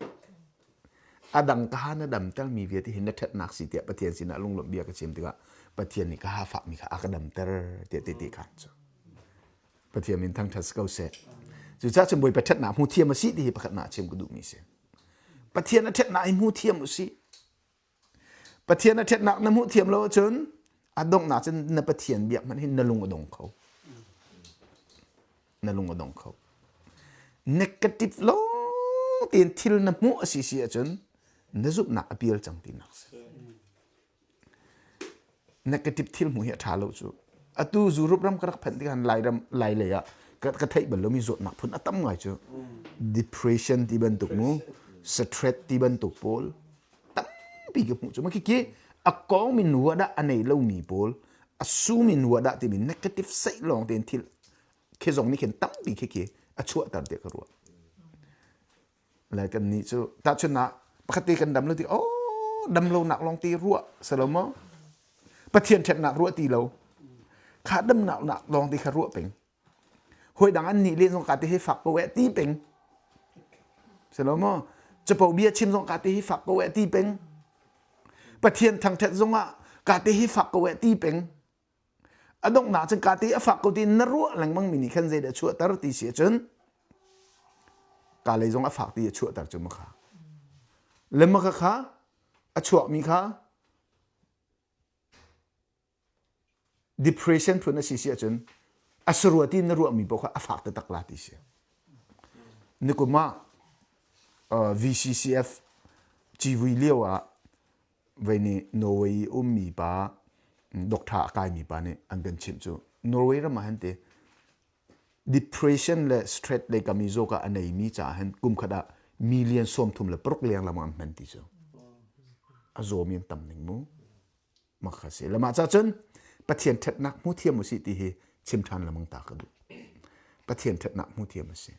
A dang ka ha na damtermi vialte hi na ṭhatnak si tiah Pathian sinah lunglawmh bia ka chim tikah Pathian nih ka ha fakmi kha a ka damter tiah tehte khaan cu. Pathian min thangṭhat si ko seh. Cucaah cun Bawipa ṭhatnak hmu thiam a si ti hi pakhatnak chim ka duhmi si. Pathian a ṭhatnak hi hmu thiam u sih. Pathian a ṭhatnak na hmuh thiam lo ahcun a donghnak cun na Pathian biak hmanh hin na lung a dong kho. Na lung a dong kho. Negative lawng tein thil na hmuh a si si ahcun na zumhnak a pial cang tinak si. Negative thil hmuh hi a ṭha lo cu. Atu Europe ram ka rak phanh tikah Lairam Lailei ah ka, ka theih bal lomi zawtnak phun a tam ngai cu. Depression ti bantuk mu, stress ti bantuk pawl tampi ka hmuh cu. Mah khikhi a kawngmi nu ah dah a nei lomi pawl, a sumi nu ah dah timi negative seih lawng tein thil khi zong nih khin tampi khi khi a chuahter tiah ka ruah. Lai kan nih cu tahchunhnak pakhat te kan dam lo ti oh dam lo nak lawng te ruah salo maw Pathian ṭhatnak ruah ti lo kha damnak nak lawng te kha ruah peng hawi dang an nih len zong ka te hi fak ko eh ti peng salo maw capo bia chim zong ka te hi fak ko eh ti peng Pathian thangṭhat zong ah ka te hi fak ko eh ti peng A donghnak cun ka ti a fak ko ti na ruah lengmang mi nih khan zeidah a chuahter ti si ahcun ka lei zong a fak ti a chuahter cu makha. Le maka kha a chuakmi kha depression phun a si si ahcun a sarua ti na ruahmi paoh kha a fak taktak la ti si. Nikum ah VCCF civui lio ah vei nih Norway i ummi pa doctor a kaimi pa nih an kan chimh cu Norway ram ah hin ti depression le stress lei kam i zawka a neimi caah hin kum khat ah million 36 leng lam an hman ti cu a zawmi an tam ning mu mak kha si lamah ca cun Pathian ṭhatnak hmu thiam usih ti hi chim ṭhan lengmang ta ka duh Pathian ṭhatnak hmu thiam a si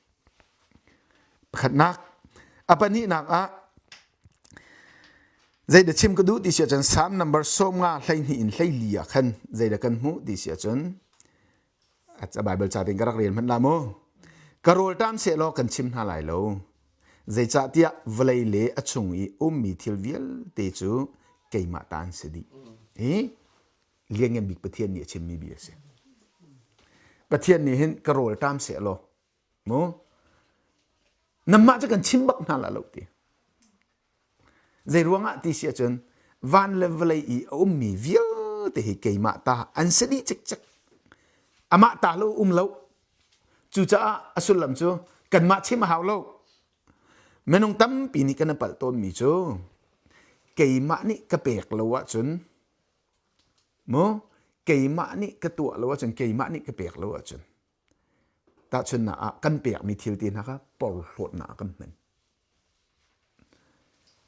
pakhatnak a pahnihnak ah Zeidah chim ka duh ti si ahcun Psalm number 50 12 in 14 ah khan zeidah kan hmuh ti si ahcun a Bible ca tein ka rak rel hmanh la mu. Ka rawl ṭam sehlaw kan chim hna lai lo. Zeicahtiah vawlei le a chung i ummi thil vialte cu keimah ta an si dih. Hi Lianngan Bik Pathian nih a chimmi bia a si. Pathian nih hin ka rawl ṭam sehlaw mu nanmah cu kan chim bak hna la lo ti. Zeiruangah ti si ahcun van le vawlei i a ummi vialte hi keimah ta an si dih cikcek. Amah ta lo um lo. Cucaah a sullam cu kanmah chim a hau lo. Minung tampi nih kan i palh tawnmi cu keimah nih ka pek lo ahcun mu keimah nih ka tuah lo ahcun keimah nih ka pek lo ahcun tahchunhnak ah kan pekmi thil te hna kha porhlawtnak ah kan hman.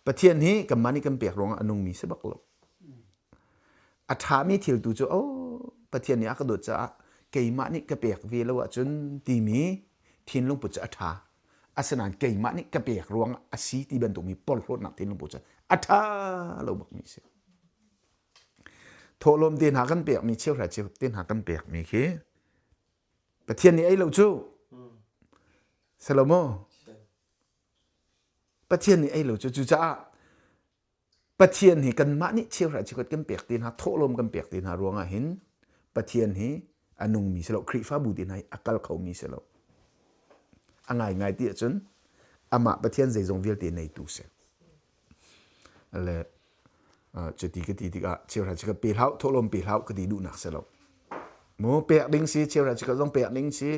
Pathian hi kanmah nih kan pek ruangah a nungmi si bak lo. A ṭhami thil tu cu oh Pathian nih a ka dawt caah keimah nih ka pek ve lo ahcun timi thinlung put cu a ṭha. Asinain keimah nih ka pek ruangah a si ti bantukmi porhlawtnak thinlung put cu a ṭha lo bakmi a si. Thawhlawm te hna kan pekmi cheuhra cheu te hna kan pekmi khi Pathian nih ei lo cu. Salomo. Pathian nih ei lo cu cucaah Pathian hi kanmah nih cheuhra cheukhat kan pek te hna thawhlawm kan pek te hna ruangah hin Pathian hi a nungmi si lo Khrihfabu te hna hi a kal khomi si lo a ngaingai ti ahcun amah Pathian zeizong vialte neitu si le cuti ka ti tikah cheuhra cheukhat pe hlah thawhlawm pe hlah ka ti duhnak si lo Mu pek ding si cheuhra cheukhat zong pek ding si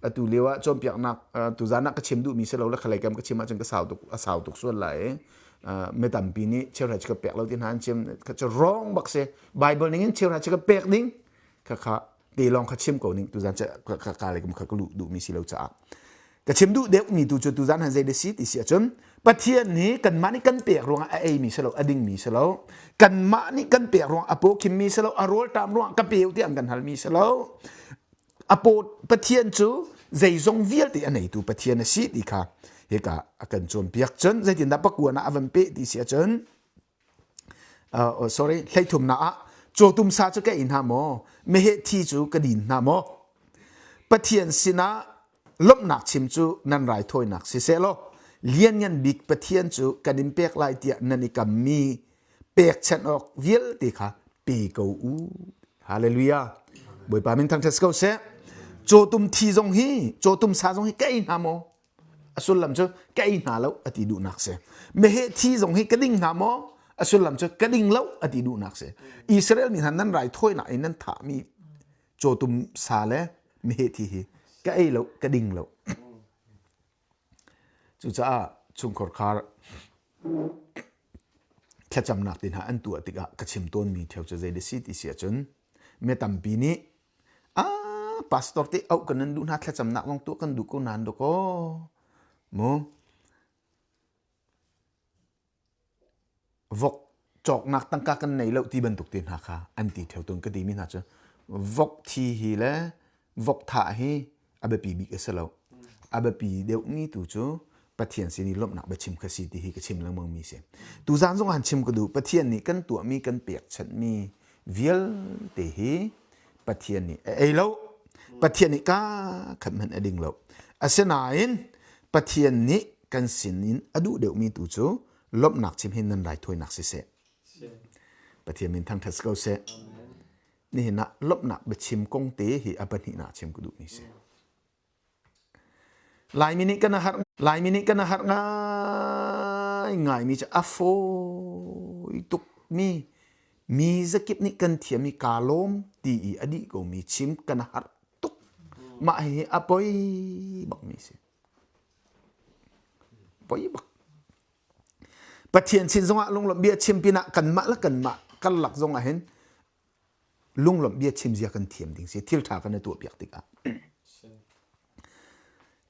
atu lio ah cawnpiaknak tuzan ah ka chim duhmi si lo le khalei kam ka chim ahcun ka sau tuk a sau tuk sual lai mi tampi nih cheuhra cheukhat pek lo ti hna an chim kha cu wrong bak si Bible ning in cheuhra cheukhat pek ding kha kha te lawng kha chim ko ning tuzan ka ka le kha ka luh duhmi si lo caah Ka chim duh deuhmi tu cu tuzan han zei da si ti si ahcun Pathian nih kanmah nih kan pek ruangah a eimi si lo a dingmi si lo kanmah nih kan pek ruangah a paw khimmi si lo a rawlṭam ruangah ka peu tiah an kan halmi si lo a paw Pathian cu zeizong vialte a neitu Pathian a si ti kha hika a kan cawnpiak cun zeitindah pakuan ah a van peh ti si ahcun uh, sorry hleithumnak ah cawtum sa cu ka ei hna maw meheh thi cu ka din hna maw Pathian sinah lawmhnak chim cu nan raithawinak siseh law lianngan bik Pathian cu kan in pek lai tiah nan i kammi pekchanh awk vialte kha pe ko u hallelujah Bawipa min thangṭhat ko seh cawtum thi zong hi cawtum sa zong hi ka ei hna maw A sullam cu ka ei hna lo a ti duhnak si. Meheh thi zong hi ka ding hna maw? A sullam cu ka ding lo a ti duhnak si. Israel mi hna nan raithawinak in nan thahmi cawtum sa le meheh thi hi ka ei lo, ka ding lo. Cucaah chungkhar khar thlacamnak te hna an tuah tikah ka chim tawnmi theo cu zei da si ti si ahcun mi tampi nih Ah, pastor te auh kan nan duh hna thlacamnak zong tuah kan duh ko nain dawkaw. Mu. Vok cawknak tangka kan nei lo ti bantuk te hna kha an ti theo tawn ka timi hna cu vok thi hi le vok thah hi a biapi bik a si lo. A biapi deuhmi tu cu Pathian sin i lawmhnak biachim kha si ti hi ka chim lengmang mi si. Tuzaan zong han chim ka duh Pathian nih kan tuahmi kan pekchanhmi vialte hi Pathian nih a ei lo. Pathian nih ka khat hmanh a ding lo. Asinain Pathian nih kan sin in a duh deuhmi tu cu lawmhnak chim hin nan raithawinak siseh. Pathian min thangṭhat si ko seh. Nihin ah lawmhnak biachim kong te hi a pahnihnak chim ka duhmi si. Laimi nih kan har Laimi nih kan har ngai ngaimi cu a fawi tukmi mi zakip nih kan thiammi kaa lawm ti i a dih komi chim kan har tuk. Mah hihi a poi bakmi si. Poi bak. Pathian sin zongah lunglawmh bia chim pinah kanmah le kanmah karlak zongah hin lunglawmh bia chim zia kan thiam ding si thil ṭha kan i tuahpiak tikah.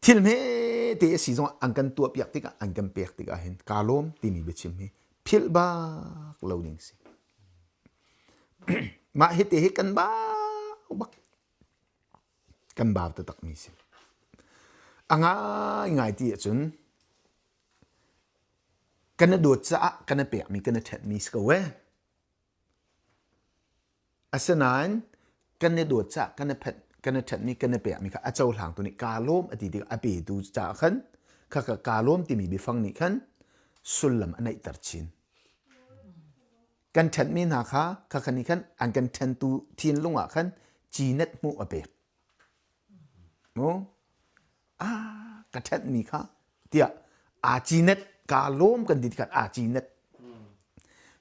Thil hmete a si zongah an kan tuahpiak tikah an kan pek tikah hin kaa lawm timi biachim hi philh bak lo ding si. Mah hi te hi kan bau bak. Kan bau taktakmi si. A ngaingai ti ahcun kan i dawt caah kan i pekmi kan i ṭhenhmi si ko ee. Asinain kan i dawt caah kan i phenh kan i ṭhenhmi kan i pekmi kha a cohlangtu nih kaa lawm a ti tikah a petu caah khan khakha kaa lawm timi biafang nih khan sullam a neihter chin. Kan ṭhenhmi hna kha khakha nih khan an kan ṭhentu thinlung ah khan cinet hmuh a pek. Mu ah ka ṭhenhmi kha tiah aa cinet kaa lawm kan ti tikah aa cinet.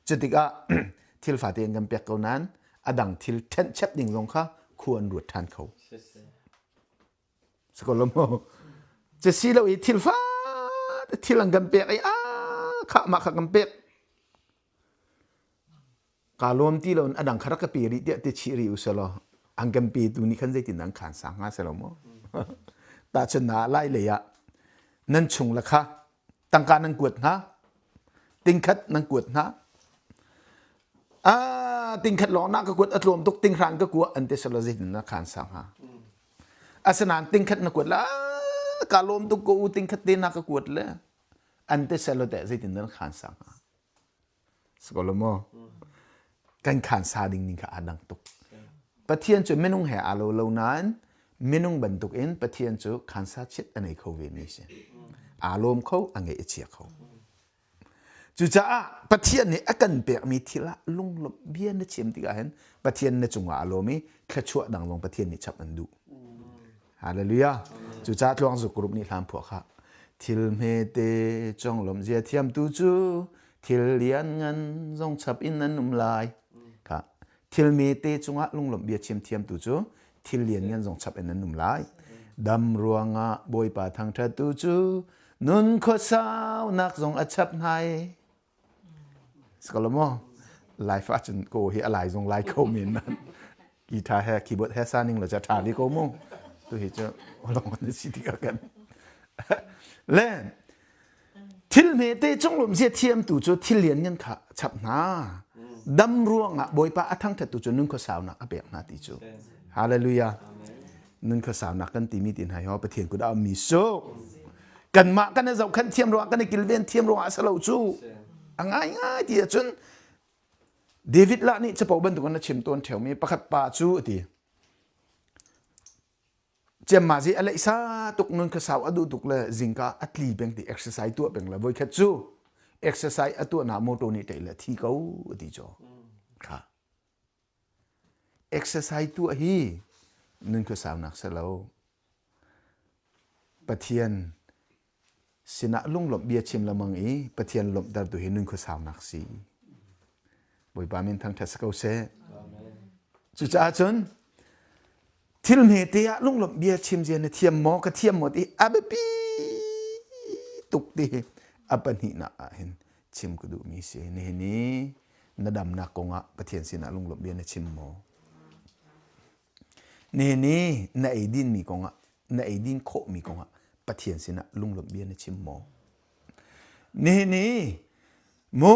Cu tikah thil fate in kan pek ko nain a dang thil ṭhenh chep ding zong kha khua an ruat ṭhan kho. Siko Cu si lo i thil fate thil an kan pek i ah khah mah kha kan pek. Kaa lawm ti lo in a dang kha rak ka pe rih tiah ti chih rih u selaw an kan petu nih khan zeitin an khaan sang hnga selaw maw. Tahchunhnak ah lai lei ah nan chung le kha tangka nan kuat hna tingkhat nan kuat hna ah tingkhat lawng na ka kuat a tlawm tuk tinghran ka kua an ti selaw zeitin na khaan sang hnga. Asinain tingkhat na kuat la ka lawm tuk ko u tingkhat te na ka kuat le an te selaw teh zeitin nan khaan sang hnga. Sikolo Kan khaan sa ding ning kha aa dang tuk. Pathian cu minung he aa lo lo nain minung bantukin Pathian cu khaan sa chiat a nei kho ve mi si. Aa lawm kho, a ngeih a chia kho. Cucaah Pathian nih a kan pekmi thil ah lunglawmh bia na chim tikah hin Pathian na cungah aa lawm i thluachuah dang zong Pathian nih chap an duh. Hallelujah. Cucaah tluangzuk group nih hlan phuah kha thil hmete conglawmh zia thiamtu cu thil lianngan zong chap in nan um lai. Kha thil mete cungah lunglawmh bia chim thiamtu cu thil lianngan zong chap in nan um lai. Dam ruangah Bawipa thangṭhattu cu nun khuasaunak zong a chap hnai. Sikolo life ahcun ko hi a lai zong lai ko men nan guitar he keyboard he sa ning lo cha tha li ko mu tu hi cu olong an si tikah kan le thil hme te cung lum zia thiam tu cu thil lian ngan kha chap hna dam ruangah bawipa a thangthat tu cu nun khuasaunak a pek hna ti cu hallelujah nun khuasaunak kan timi tin hai ho pathian kut ah mi su kanmah kan i zohkhenh thiam ruangah kan i kilven thiam ruangah a si lo cu a ngaingai ti ahcun David lah nih capo bantukin a chim tawn ṭheumi pakhat pa cu a ti Ciamma zi a leihsa tuk nun khuasau a duh tuk le zingka a tli peng ti exercise tuah peng le voikhat cu exercise a tuahnak motor nih ṭei le thi ko a ti caw kha Exercise tuah hi nun khuasaunak si lo. Pathian sinah lunglawmh bia chim lengmang i Pathian lawmhtertu hi nun khuasaunak si. Bawipa min thangṭhat si ko seh. Cucaah cun thil hmete ah lunglawmh bia chim zia na thiam maw ka thiam maw ti a biapi tuk ti hi a pahnihnak ah hin chim ka duhmi si. Nihin i na damnak kongah Pathian sinah lunglawmh bia na chim maw? Nihin i na eidinmi kongah na eidin khawhmi kongah Pathian sinah lunglawmh bia na chim maw? Nihin i mu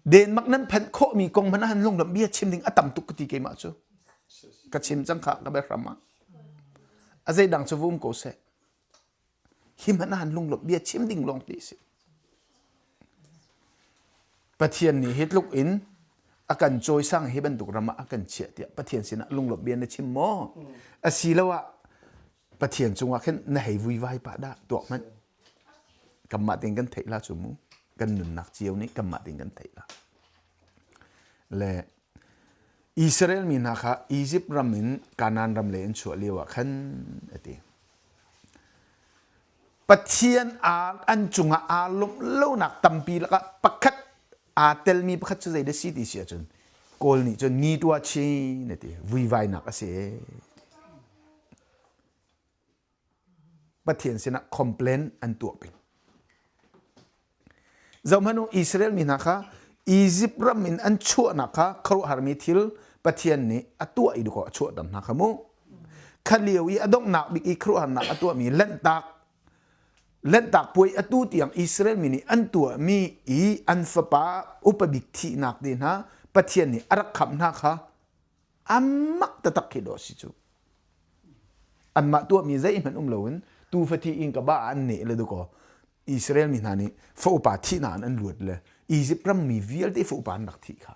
Denmark nan phanh khawhmi kong hmanh ah lunglawmh bia chim ding a tam tuk ka ti keimah cu. Ka chim cang kha ka biahram ah. A zeidang cu va um ko seh. Hi hmanh ah lunglawmh bia chim ding lawng ti si. Pathian nih hi tluk in a kan cawisang hi bantuk ram ah a kan chiah tiah Pathian sinah lunglawmh bia na chim maw? Asiloah Pathian cungah khin na hei vuivai pah dah tuak hmanh. Kanmah tein kan theih la cu mu. Kan nunnak cio nih kanmah tein kan theih la. Le Israel mi hna kha Egypt ram in Kanaan ram lei an chuah lio ah khan a ti. Pathian an cungah aa lawmh lonak tampi lakah pakhat aa telmi pakhat cu zeidah si ti si ahcun Kawl nih cun ni tua chin a ti vuivainak a si. Pathian sinah complain an tuah peng. Zohhmanh u, Israel mi hna kha Izipt ram in an chuahnak kha khuaruahharmi thil Pathian nih a tuah i dawkaw a chuahter hna kha mu. Kha lio i a donghnak bik i khuaruahharnak a tuahmi Lanhtak Lanhtak puai atu tiang Israel mi nih an tuahmi i an fapa upa bik thihnak te hna Pathian nih a rak khamh hna kha amak taktak khi dawh si cu. Anmah tuahmi zeihmanh um loin tufa thi in ka ba ah an neh le dukaw Israel mi hna nih fa upa thihnak in an luat le Izipt ram mi vialte fa upa an rak thih kha.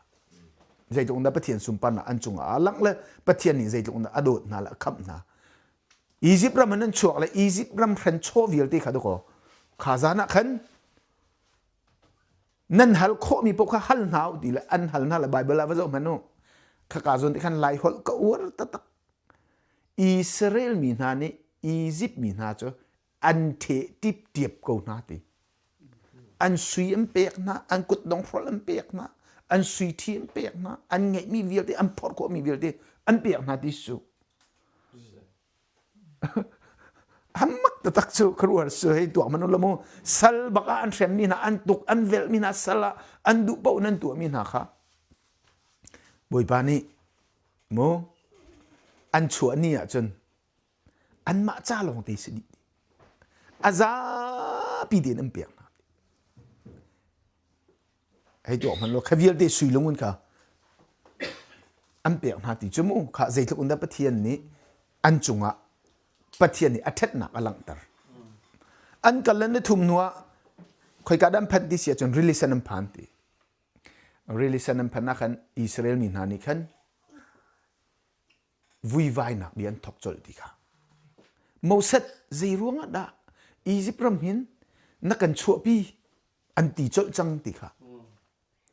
Zeitluk in dah Pathian sunparnak an cungah aa langh le Pathian nih zeitluk in dah a dawt hna le a khamh hna. Izipt ram in an chuak le Izipt ram hren chaw vialte kha dukaw kha zan ah khan nan hal khawhmi paoh kha hal hna u ti le an hal hna le Bible ah va zoh hmanh u. Khaka zawn te khan Lai holh ka uar taktak. Israel mi hna nih Izipt mi hna cu an ṭheh tiptiap ko hna ti. An sui an pek hna, an kutdong hrolh an pek hna, an sui ṭhi an pek hna, an ngeihmi vialte, an phorh khawhmi vialte an pek hna ti su. Hammak taktak cu khuaruahhar su hei tuak man u mu sal bak ah an hremmi hna an tuk an velhmi hna sal ah an duh paoh in an tuahmi hna kha Bawipa nih mu an chuah ni ahcun anmah ca lawng te si dih a zapi tein an pek hna hei tuak hmanh law kha vialte sui lungun kha an pek hna ti cu mu kha zeitluk in dah Pathian nih an cungah Pathian nih a ṭhatnak a langhter an kal le ni thum hnu ah khoika dah an phanh ti si ahcun rili sen an phan ti rili sen an phanh ah khan Israel mi hna nih khan vuivainak bia an thawk colh ti kha. Moses zei ruangah dah Izipt ram hin na kan chuahpi an ti colh cang ti kha.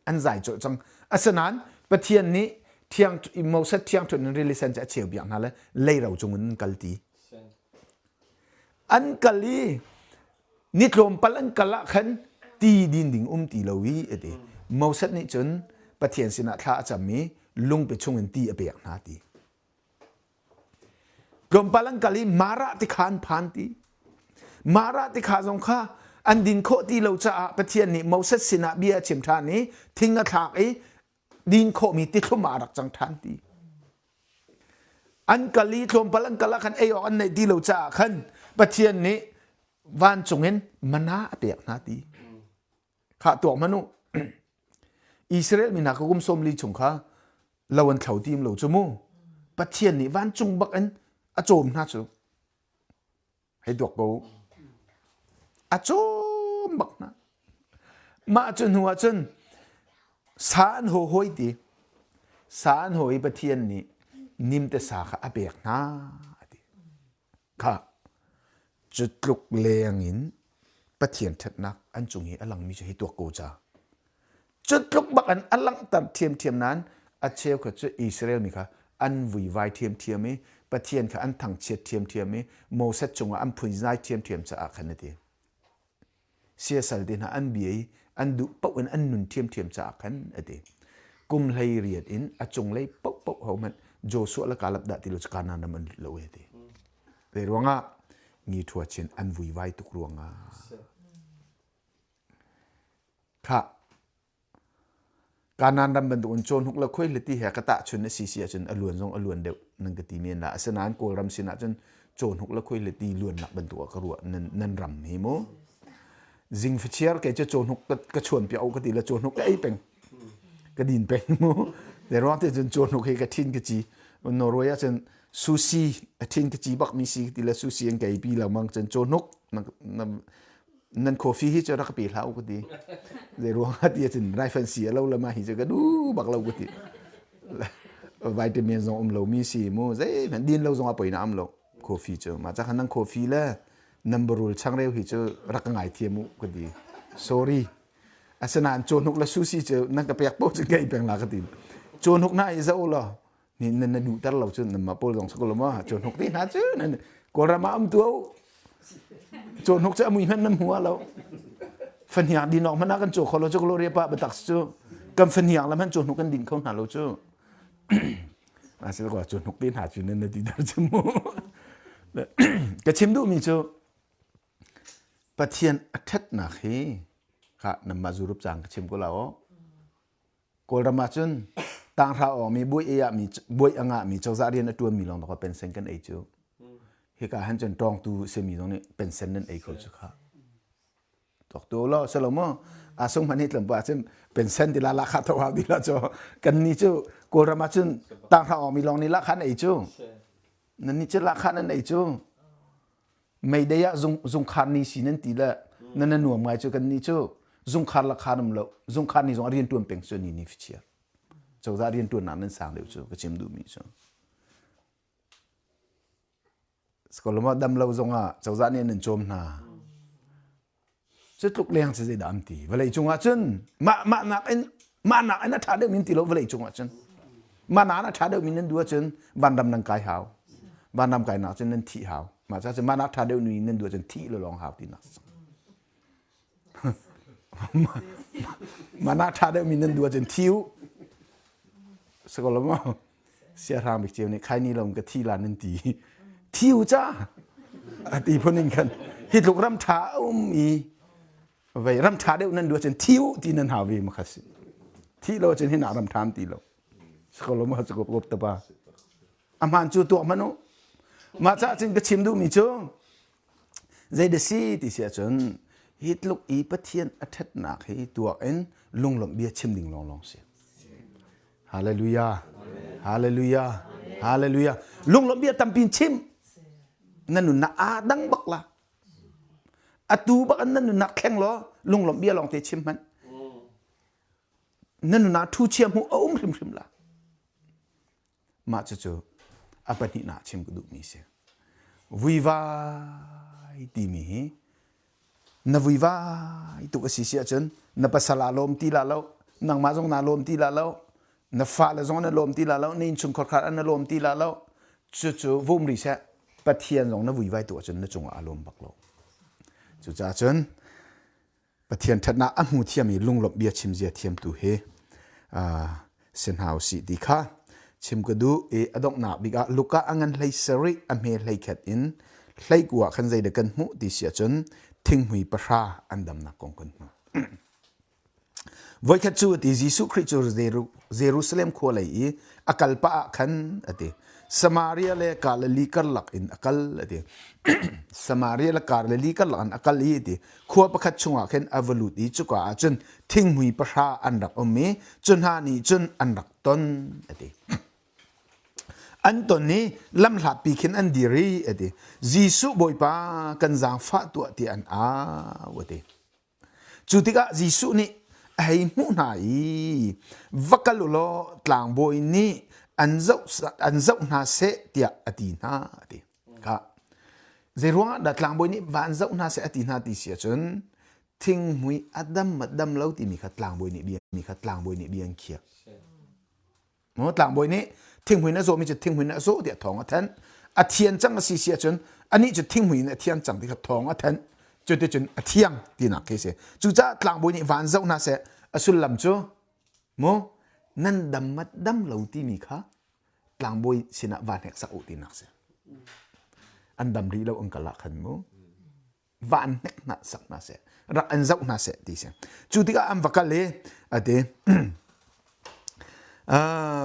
An zai colh cang. Asinain Pathian nih thiang Moses thiangṭhunh in rili sen cu a cheu biak hna le leiro cung in an kal ti. An kal i ni tlawmpal an kal ah khan ti din ding um ti lo i a ti. Moses nih cun Pathian sinah thla a cam i lungpi chungin ti a pek hna ti. Tlawmpal an kal i Marah ti kha an phan ti. Marah ti kha zong kha an din khawh ti lo caah Pathian nih Moses sinah bia a chim ṭhan i thing a thlak i din khawhmi tithlum ah a rak cang ṭhan ti. An kal i tlawmpal an kal ah khan ei awk an neih ti lo caah khan Pathian nih vancung in mana a pek hna ti. Khah tuak hmanh u. Israel mi hna ka kum 40 chung kha lo an thlo tim lo cu mu. Pathian nih vancung bak in a cawm hna cu. Hei duak ko. A cawm bak hna. Mah cu hnu ah cun sa an haw hawi ti. Sa an haw i Pathian nih nimte sa kha a pek hna a ti. Kha cu tluk leng in Pathian ṭhatnak an cung i a langmi cu hi tuak ko ca. Cu tluk bak in a langhter ṭhiamṭhiam nain a cheukhat cu Israel mi kha an vuivai ṭhiamṭhiam i Pathian kha an thangchiat ṭhiamṭhiam i Moses cungah an phunzai ṭhiamṭhiam caah khan a ti. Siasal te hna an bia i an duh paoh in an nun ṭhiamṭhiam caah khan a ti. Kum 18 in a cunglei paohpaoh hohmanh Joshua le Kaleb dah ti lo cu Kanaan ram an lut lo e ti. Zei ruangah mi ṭhua chin an vuivai tuk ruangah. Khah, Kanaan ram bantukin cawhnuk le khuaihliti he ka tahchun a si si ahcun a luan zong a luan deuh nan ka ti men la. Asinain Kawlram sin ahcun cawhnuk le khuaihliti luannak bantuk ah ka ruah nan, nan ram hi mu. Zingfachiar kei cu cawhnuk ka, ka chuan piak ka ti le cawhnuk ka ei peng. Ka din peng mu. Zei ruang te cun cawhnuk hi ka thin ka ci. Norway ahcun sushi a thin ka ci bak mi si ka ti le sushi an ka ei pi lengmang cun cawhnuk na, na, nan coffee hi cu rak ka pe hlah u ka ti zei ruang ah ti ahcun raifan si a lo le mah hi cu ka duh bak lo ka ti vitamin zong um lo mi si mu zeihmanh din lo zong a poi na am lo coffee cu mah ca khan nan coffee le nan barul changreu hi cu rak ka ngai thiam u ka ti sorry asinain cawhnuk le sushi cu nan ka pek paoh cu ngei peng la ka ti cawhnuk na i zo law ni nan na duhter lo cun nanmah pawl zong si ko lo maw cawhnuk te hna cu nan kawlram ah um tu cawhnuk cu a mui hmanh nan hmu lo fahniang din awk hmanh ah kan caw kho lo cu gloria pa biatak cu kan fahniang le hmanh cawhnuk kan din kho hna lo cu asile ko cawhnuk te hna cu nan na ti dar cu mu ka chim duhmi cu Pathian a ṭhatnak hi. Kha namah zurup cang ka chim ko la aw. Kawlram ah cun tanghra awngmi buai ei ah mi buai a ngahmi cozah rian a ṭuanmi lawng dawk pensen kan ei cu. Hika han cun tawngtu simi zong nih pensen nan ei kho cu kha. Tok tu lo selo mo asung man hi tlawm pa cun pensen ti la la kha tho hau di la cho kan ni cu Kawlram ah cun tanghra awngmi lawng nih la kha an ei cu. Nan ni cu la kha nan ei cu. Mayday ah zung zungkhar ni si nan ti le nan na nuam ngai cu kan ni cu zungkhar la khar um lo zungkhar ni zong a rian tuan peng cu ni ni fichiar cozah rian tuan nak nan sang deuh cu ka chim duh mi cu Skoloma dam lo zong ah cozah nih nan cawm hna Cu tluk leng cu zeidah an ti? Vawlei cungah cun mah mah nakin mah nakin a ṭha deuhmi an ti lo vawlei cungah cun. Mah nakin a ṭha deuhmi nan duh ahcun vanram nan kai hau. Vanram kainak cun nan thih hau. Mah ca cun mah nak ṭha deuhmi nan duh ahcun thih lo lawng hau tinak si. Mah nak ṭha deuhmi nan duh ahcun thi u. Sakaw maw? Siahrang bik cio nih khai ni lawng ka thi la nan ti. Thi u ca a ti phun in khan hi tluk ram ṭha a um i vei ram ṭha deuh nan duh ahcun thi u ti nan hau ve ma kha si. Thi lo ahcun hi nak ram ṭha ti lo. Sakaw maw sakop kop tapa. A hmaan cu tuak hmanh u. Mah caah cun ka chim duhmi cu zei da si ti si ahcun hi tluk i Pathian a ṭhatnak hi tuak in lunglawmh bia chim ding lawnglawng si. Hallelujah. Hallelujah. Hallelujah. Lunglawmh bia tampi in chim. Na nunnak aa dang bak la. Atu bak in na nunnak thleng law lunglawmh bia lawng te chim hmanh. Na nunnak thu chia hmuh a um hrimhrim la. Mah cucu a pahnihnak chim ka duhmi si. Vuivai timi hi na vuivai tuk a si si ahcun na pasal aa lawm ti la lo, nangmah zong naa lawm ti la lo, na fale zong na lawm ti la lo, na innchungkhar khar an na lawm ti la lo. Cucu vum rih seh, Pathian zong na vuivai tuk ahcun na cungah aa lawm bak lo. Cucaah cun Pathian ṭhatnak a hmu thiam i lunglawmh bia chim zia thiamtu hi si hna usih ti kha chim ka duh i a donghnak bik ah Luka a ngan hlei sarih a hme hlei khat in hleiku ah khan zeidah kan hmuh ti si ahcun thinghmui pahra an damnak kong kan hmuh. Voikhat cu a ti Jesuh Khrih cu Jerusalem khua lei i a kal pah ah khan a ti Samaria le Galilee karlak in a kal a ti. Samaria le Galilee karlak in a kal i a ti. Khua pakhat chungah khin a va lut i cuka ah cun thinghmui pahra an rak um i cu hna nih cun an rak ton a ti. An ton i lamhlatpi khin an dir i a ti. Jesuh Bawipa kan zaangfah tuah tiah an au a ti. Cu tikah Jesuh nih a hei hmuh hna i va kal u law tlangbawi nih an zoh, an zoh hna seh tiah a ti hna a ti. Kha zeiruang ah dah tlangbawi nih va an zoh hna seh a ti hna ti si ahcun thinghmui a dam ma dam lo timi kha tlangbawi nih bia mi kha tlangbawi nih bia an khiah. Maw tlangbawi nih thinghmui na zawmi cu thinghmui na zaw tiah thawng a thanh. A thian cang a si si ahcun anih cu thinghmui in a thiang cang ti kha thawng a thanh. Cuticun a thiang tinak khi a si. Cucaah tlangbawi nih van zoh hna seh a sullam cu mu nan dam mat dam lo timi kha tlangbawi sinah van hneksak u tinak si. An dam rih lo an kal ah khan mu. Van hnek hna sak hna seh rak an zoh hna seh ti si cu tikah an va kal i a ti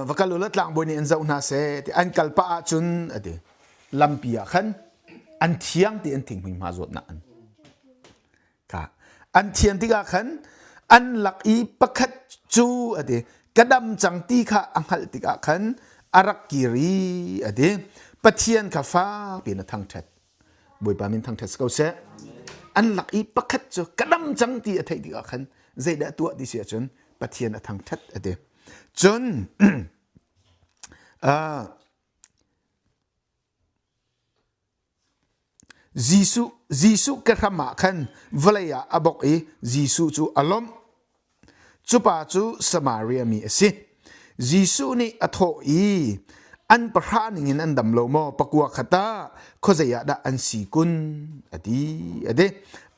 va kal ula tlangbawi nih an zoh hna seh ti an kal pah ahcun a ti lampi ah khan an thiang ti an thinghmui hma zawtnak an ka an thian tikah khan an lak i pakhat cu a ti ka dam cang ti kha a hngalh tikah khan a rak kir i a ti Pathian kha fak piin a thangṭhat Bawipa min thangṭhat si ko seh. An lak i pakhat cu ka dam cang ti a theih tikah khan zeidah tuah ti si ahcun Pathian a thangṭhat a ti. Cun uh, Jesuh Jesuh ke hram ah khan vawlei ah a bok i Jesuh cu a lawmh. Cu pa cu Samaria mi a si. Jesuh nih a thawh i, An pahra ningin an dam lo maw? Pakua khat ah khuazei ah dah an si kun? A ti. A ti.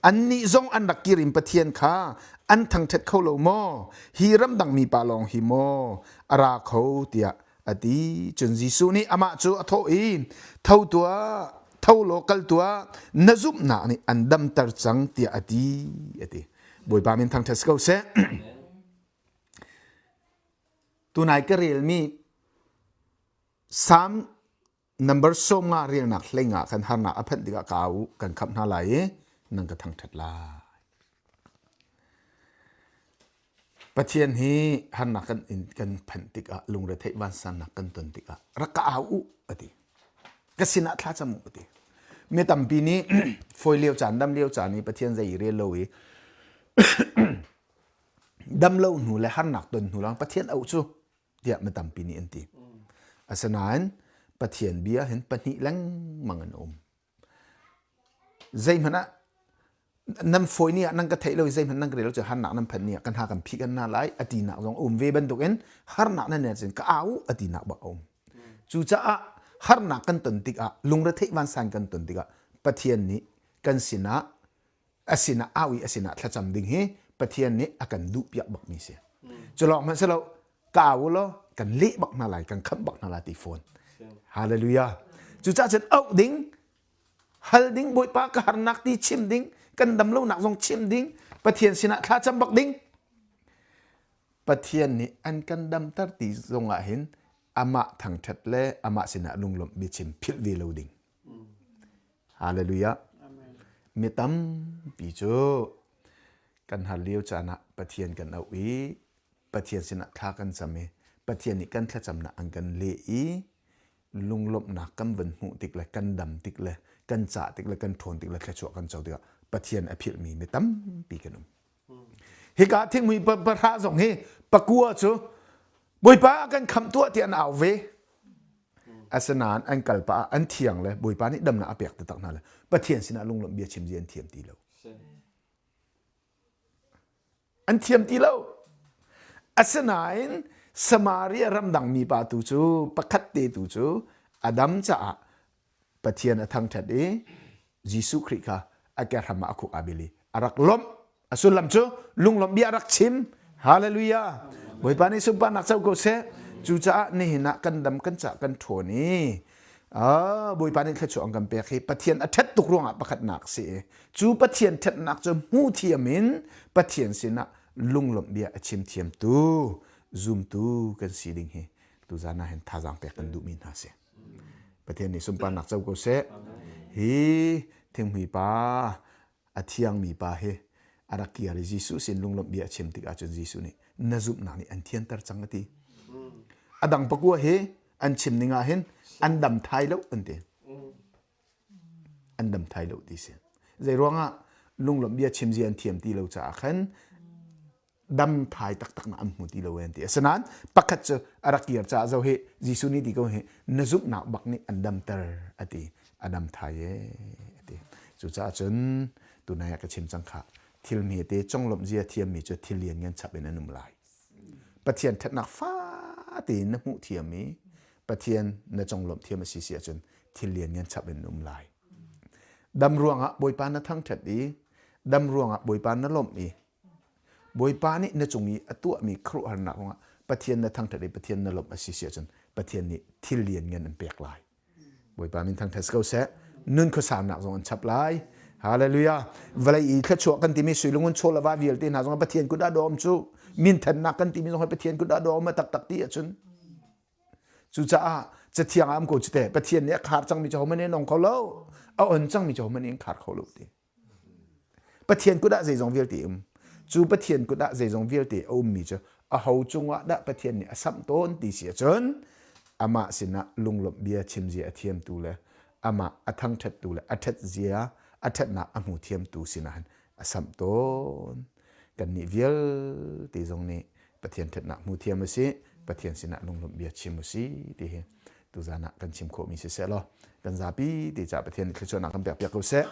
Annih zong an rak kir in Pathian kha an thangṭhat kho lo maw? Hi ramdang mipa lawng hi maw a ra kho? tiah a ti. Cun Jesuh nih amah cu a thawh i, Tho tuah, tho law kal tuah, na zumhnak nih an damter cang, tiah a ti. A ti. Bawipa min thangṭhat si ko seh. Tunai ka relmi Salm number 50 relnak hleinga kan harnak a phanh tikah ka au kan khamh hna lai i nan ka thangṭhat lai. Pathian hi harnak kan in kan phanh tikah lungretheih vansannak kan ton tikah rak ka au u a ti. Ka sinah thla cam u a ti. Mi tampi nih fawi lio caan dam lio caan i Pathian zei i rel lo i dam lo hnu le harnak ton hnu lang Pathian auh cu tiah mi tampi nih an ti. Asinain Pathian bia hin pahnih lengmang an um. Zeihmanh ah nan fawi ni ah nan ka theih lo i zeihmanh nan ka rel lo cu harnak nan phanh ni ah kan ha kan phih kan hna lai a tinak zong a um ve bantukin harnak nan nen cun ka au a tinak bak a um. Cucaah harnak kan ton tikah lungretheih vansan kan ton tikah Pathian nih kan sinah a sinah au i a sinah thlacam ding hi Pathian nih a kan duhpiak bakmi si. Cu lawng hmanh si lo ka au law kan leh bak hna lai kan khamh bak hna lai ti fawn. Hallelujah. Cucaah cun auh ding hal ding Bawipa ka harnak ti chim ding kan dam lonak zong chim ding Pathian sinah thlacam bak ding Pathian nih an kan damter ti zong ah hin amah thangṭhat le amah sinah lunglawmh biachim philh ve lo ding. Hallelujah. Mi tampi cu kan har lio caan ah Pathian kan auh i Pathian sinah thla kan cam i Pathian nih kan thlacamnak an kan leh i lunglawmhnak kan van hmuh tik le kan dam tik le kan cah tik le kan ṭhawn tik le thluachuah kan co tikah Pathian a philhmi mi tampi kan um. Hika thingmui pahra zong hi pakua cu Bawipa kan khamh tuah ti an au ve. Asinain an kal pah ah an thiang le Bawipa nih damnak a pek taktak hna le Pathian sinah lunglawmh bia chim zi an thiam ti lo. An thiam ti lo. Asinain Samaria ramdang mipa tu cu pakhat te tu cu a dam caah Pathian a thangṭhat i Jesuh Khrih kha a kehram ah a khuk aa bil i a rak lawmh. A sullam cu lunglawmh bia a rak chim. Hallelujah. Bawipa nih sunparnak co ko seh. Cucaah nihin ah kan dam kan cah kan ṭhawn i Bawipa nih thluachuah an kan pek hi Pathian a ṭhat tuk ruangah pakhatnak si i cu Pathian ṭhatnak cu hmu thiam in Pathian sinah lunglawmh bia a chim thiamtu zumtu kan si ding hi tuzan ah hin thazaang pek kan duhmi hna si. Pathian nih sunparnak co ko seh. Hi thinghmui pa a thiangmi pa hi a rak kir i Jesuh sin lunglawmh bia a chim tikah cun Jesuh nih na zumhnak nih an thianter cang a ti. A dang pakua hi an chim ning ah hin an dam thai lo an ti. An dam thai lo ti si. Zei ruangah lunglawmh bia chim zia an thiam ti lo caah khan dam thai taktak na an hmu ti lo an ti. Asinain pakhat cu a rak kir caah zo hi Jesuh nih ti ko hi na zumhnak bak nih an damter a ti. A dam thai e a ti. Cucaah cun tunai ah ka chim cang kha thil hmete conglawmh zia thiammi cu thil lian ngan chap in an um lai. Pathian ṭhatnak fate in na hmuh thiam i Pathian na conglawmh thiam a si si ahcun thil lian ngan chap in um lai. Dam ruangah Bawipa na thangṭhat i dam ruangah Bawipa na lawmh i Bawipa nih na cung i a tuahmi khuaruahharnak ruangah Pathian na thangṭhat i Pathian na lawmh a si si ahcun Pathian nih thil lianngan an pek lai. Bawipa min thangṭhat si ko seh. Nun khuasaunak zong an chap lai. Hallelujah. Vawlei i thluachuah kan timi sui lungun chaw le va vialte hna zong Pathian kut ah dawm cu minthannak kan timi zong Pathian kut ah dawm a taktak ti ahcun cucaah cathiang ah am ko cu te Pathian nih a khar cangmi cu hohmanh in ong kho lo a on cangmi cu hohmanh in khar kho lo ti Pathian kut ah zeizong vialte um. Cu Pathian kut ah zeizong vialte a ummi cu aho cungah dah Pathian nih a samh tawn ti si ahcun amah sinah lunglawmh bia chim zia a thiamtu le amah a thangṭhattu le a ṭhat zia a ṭhatnak a hmu thiamtu sinah hin a samh tawn. Kannih vialte zong nih Pathian ṭhatnak hmu thiam u sih, Pathian sinah lunglawmh bia chim u sih ti hi tuzan ah kan chim khawhmi siseh law kan zapi te caah Pathian nih thluachuahnak kan pek piak ko seh.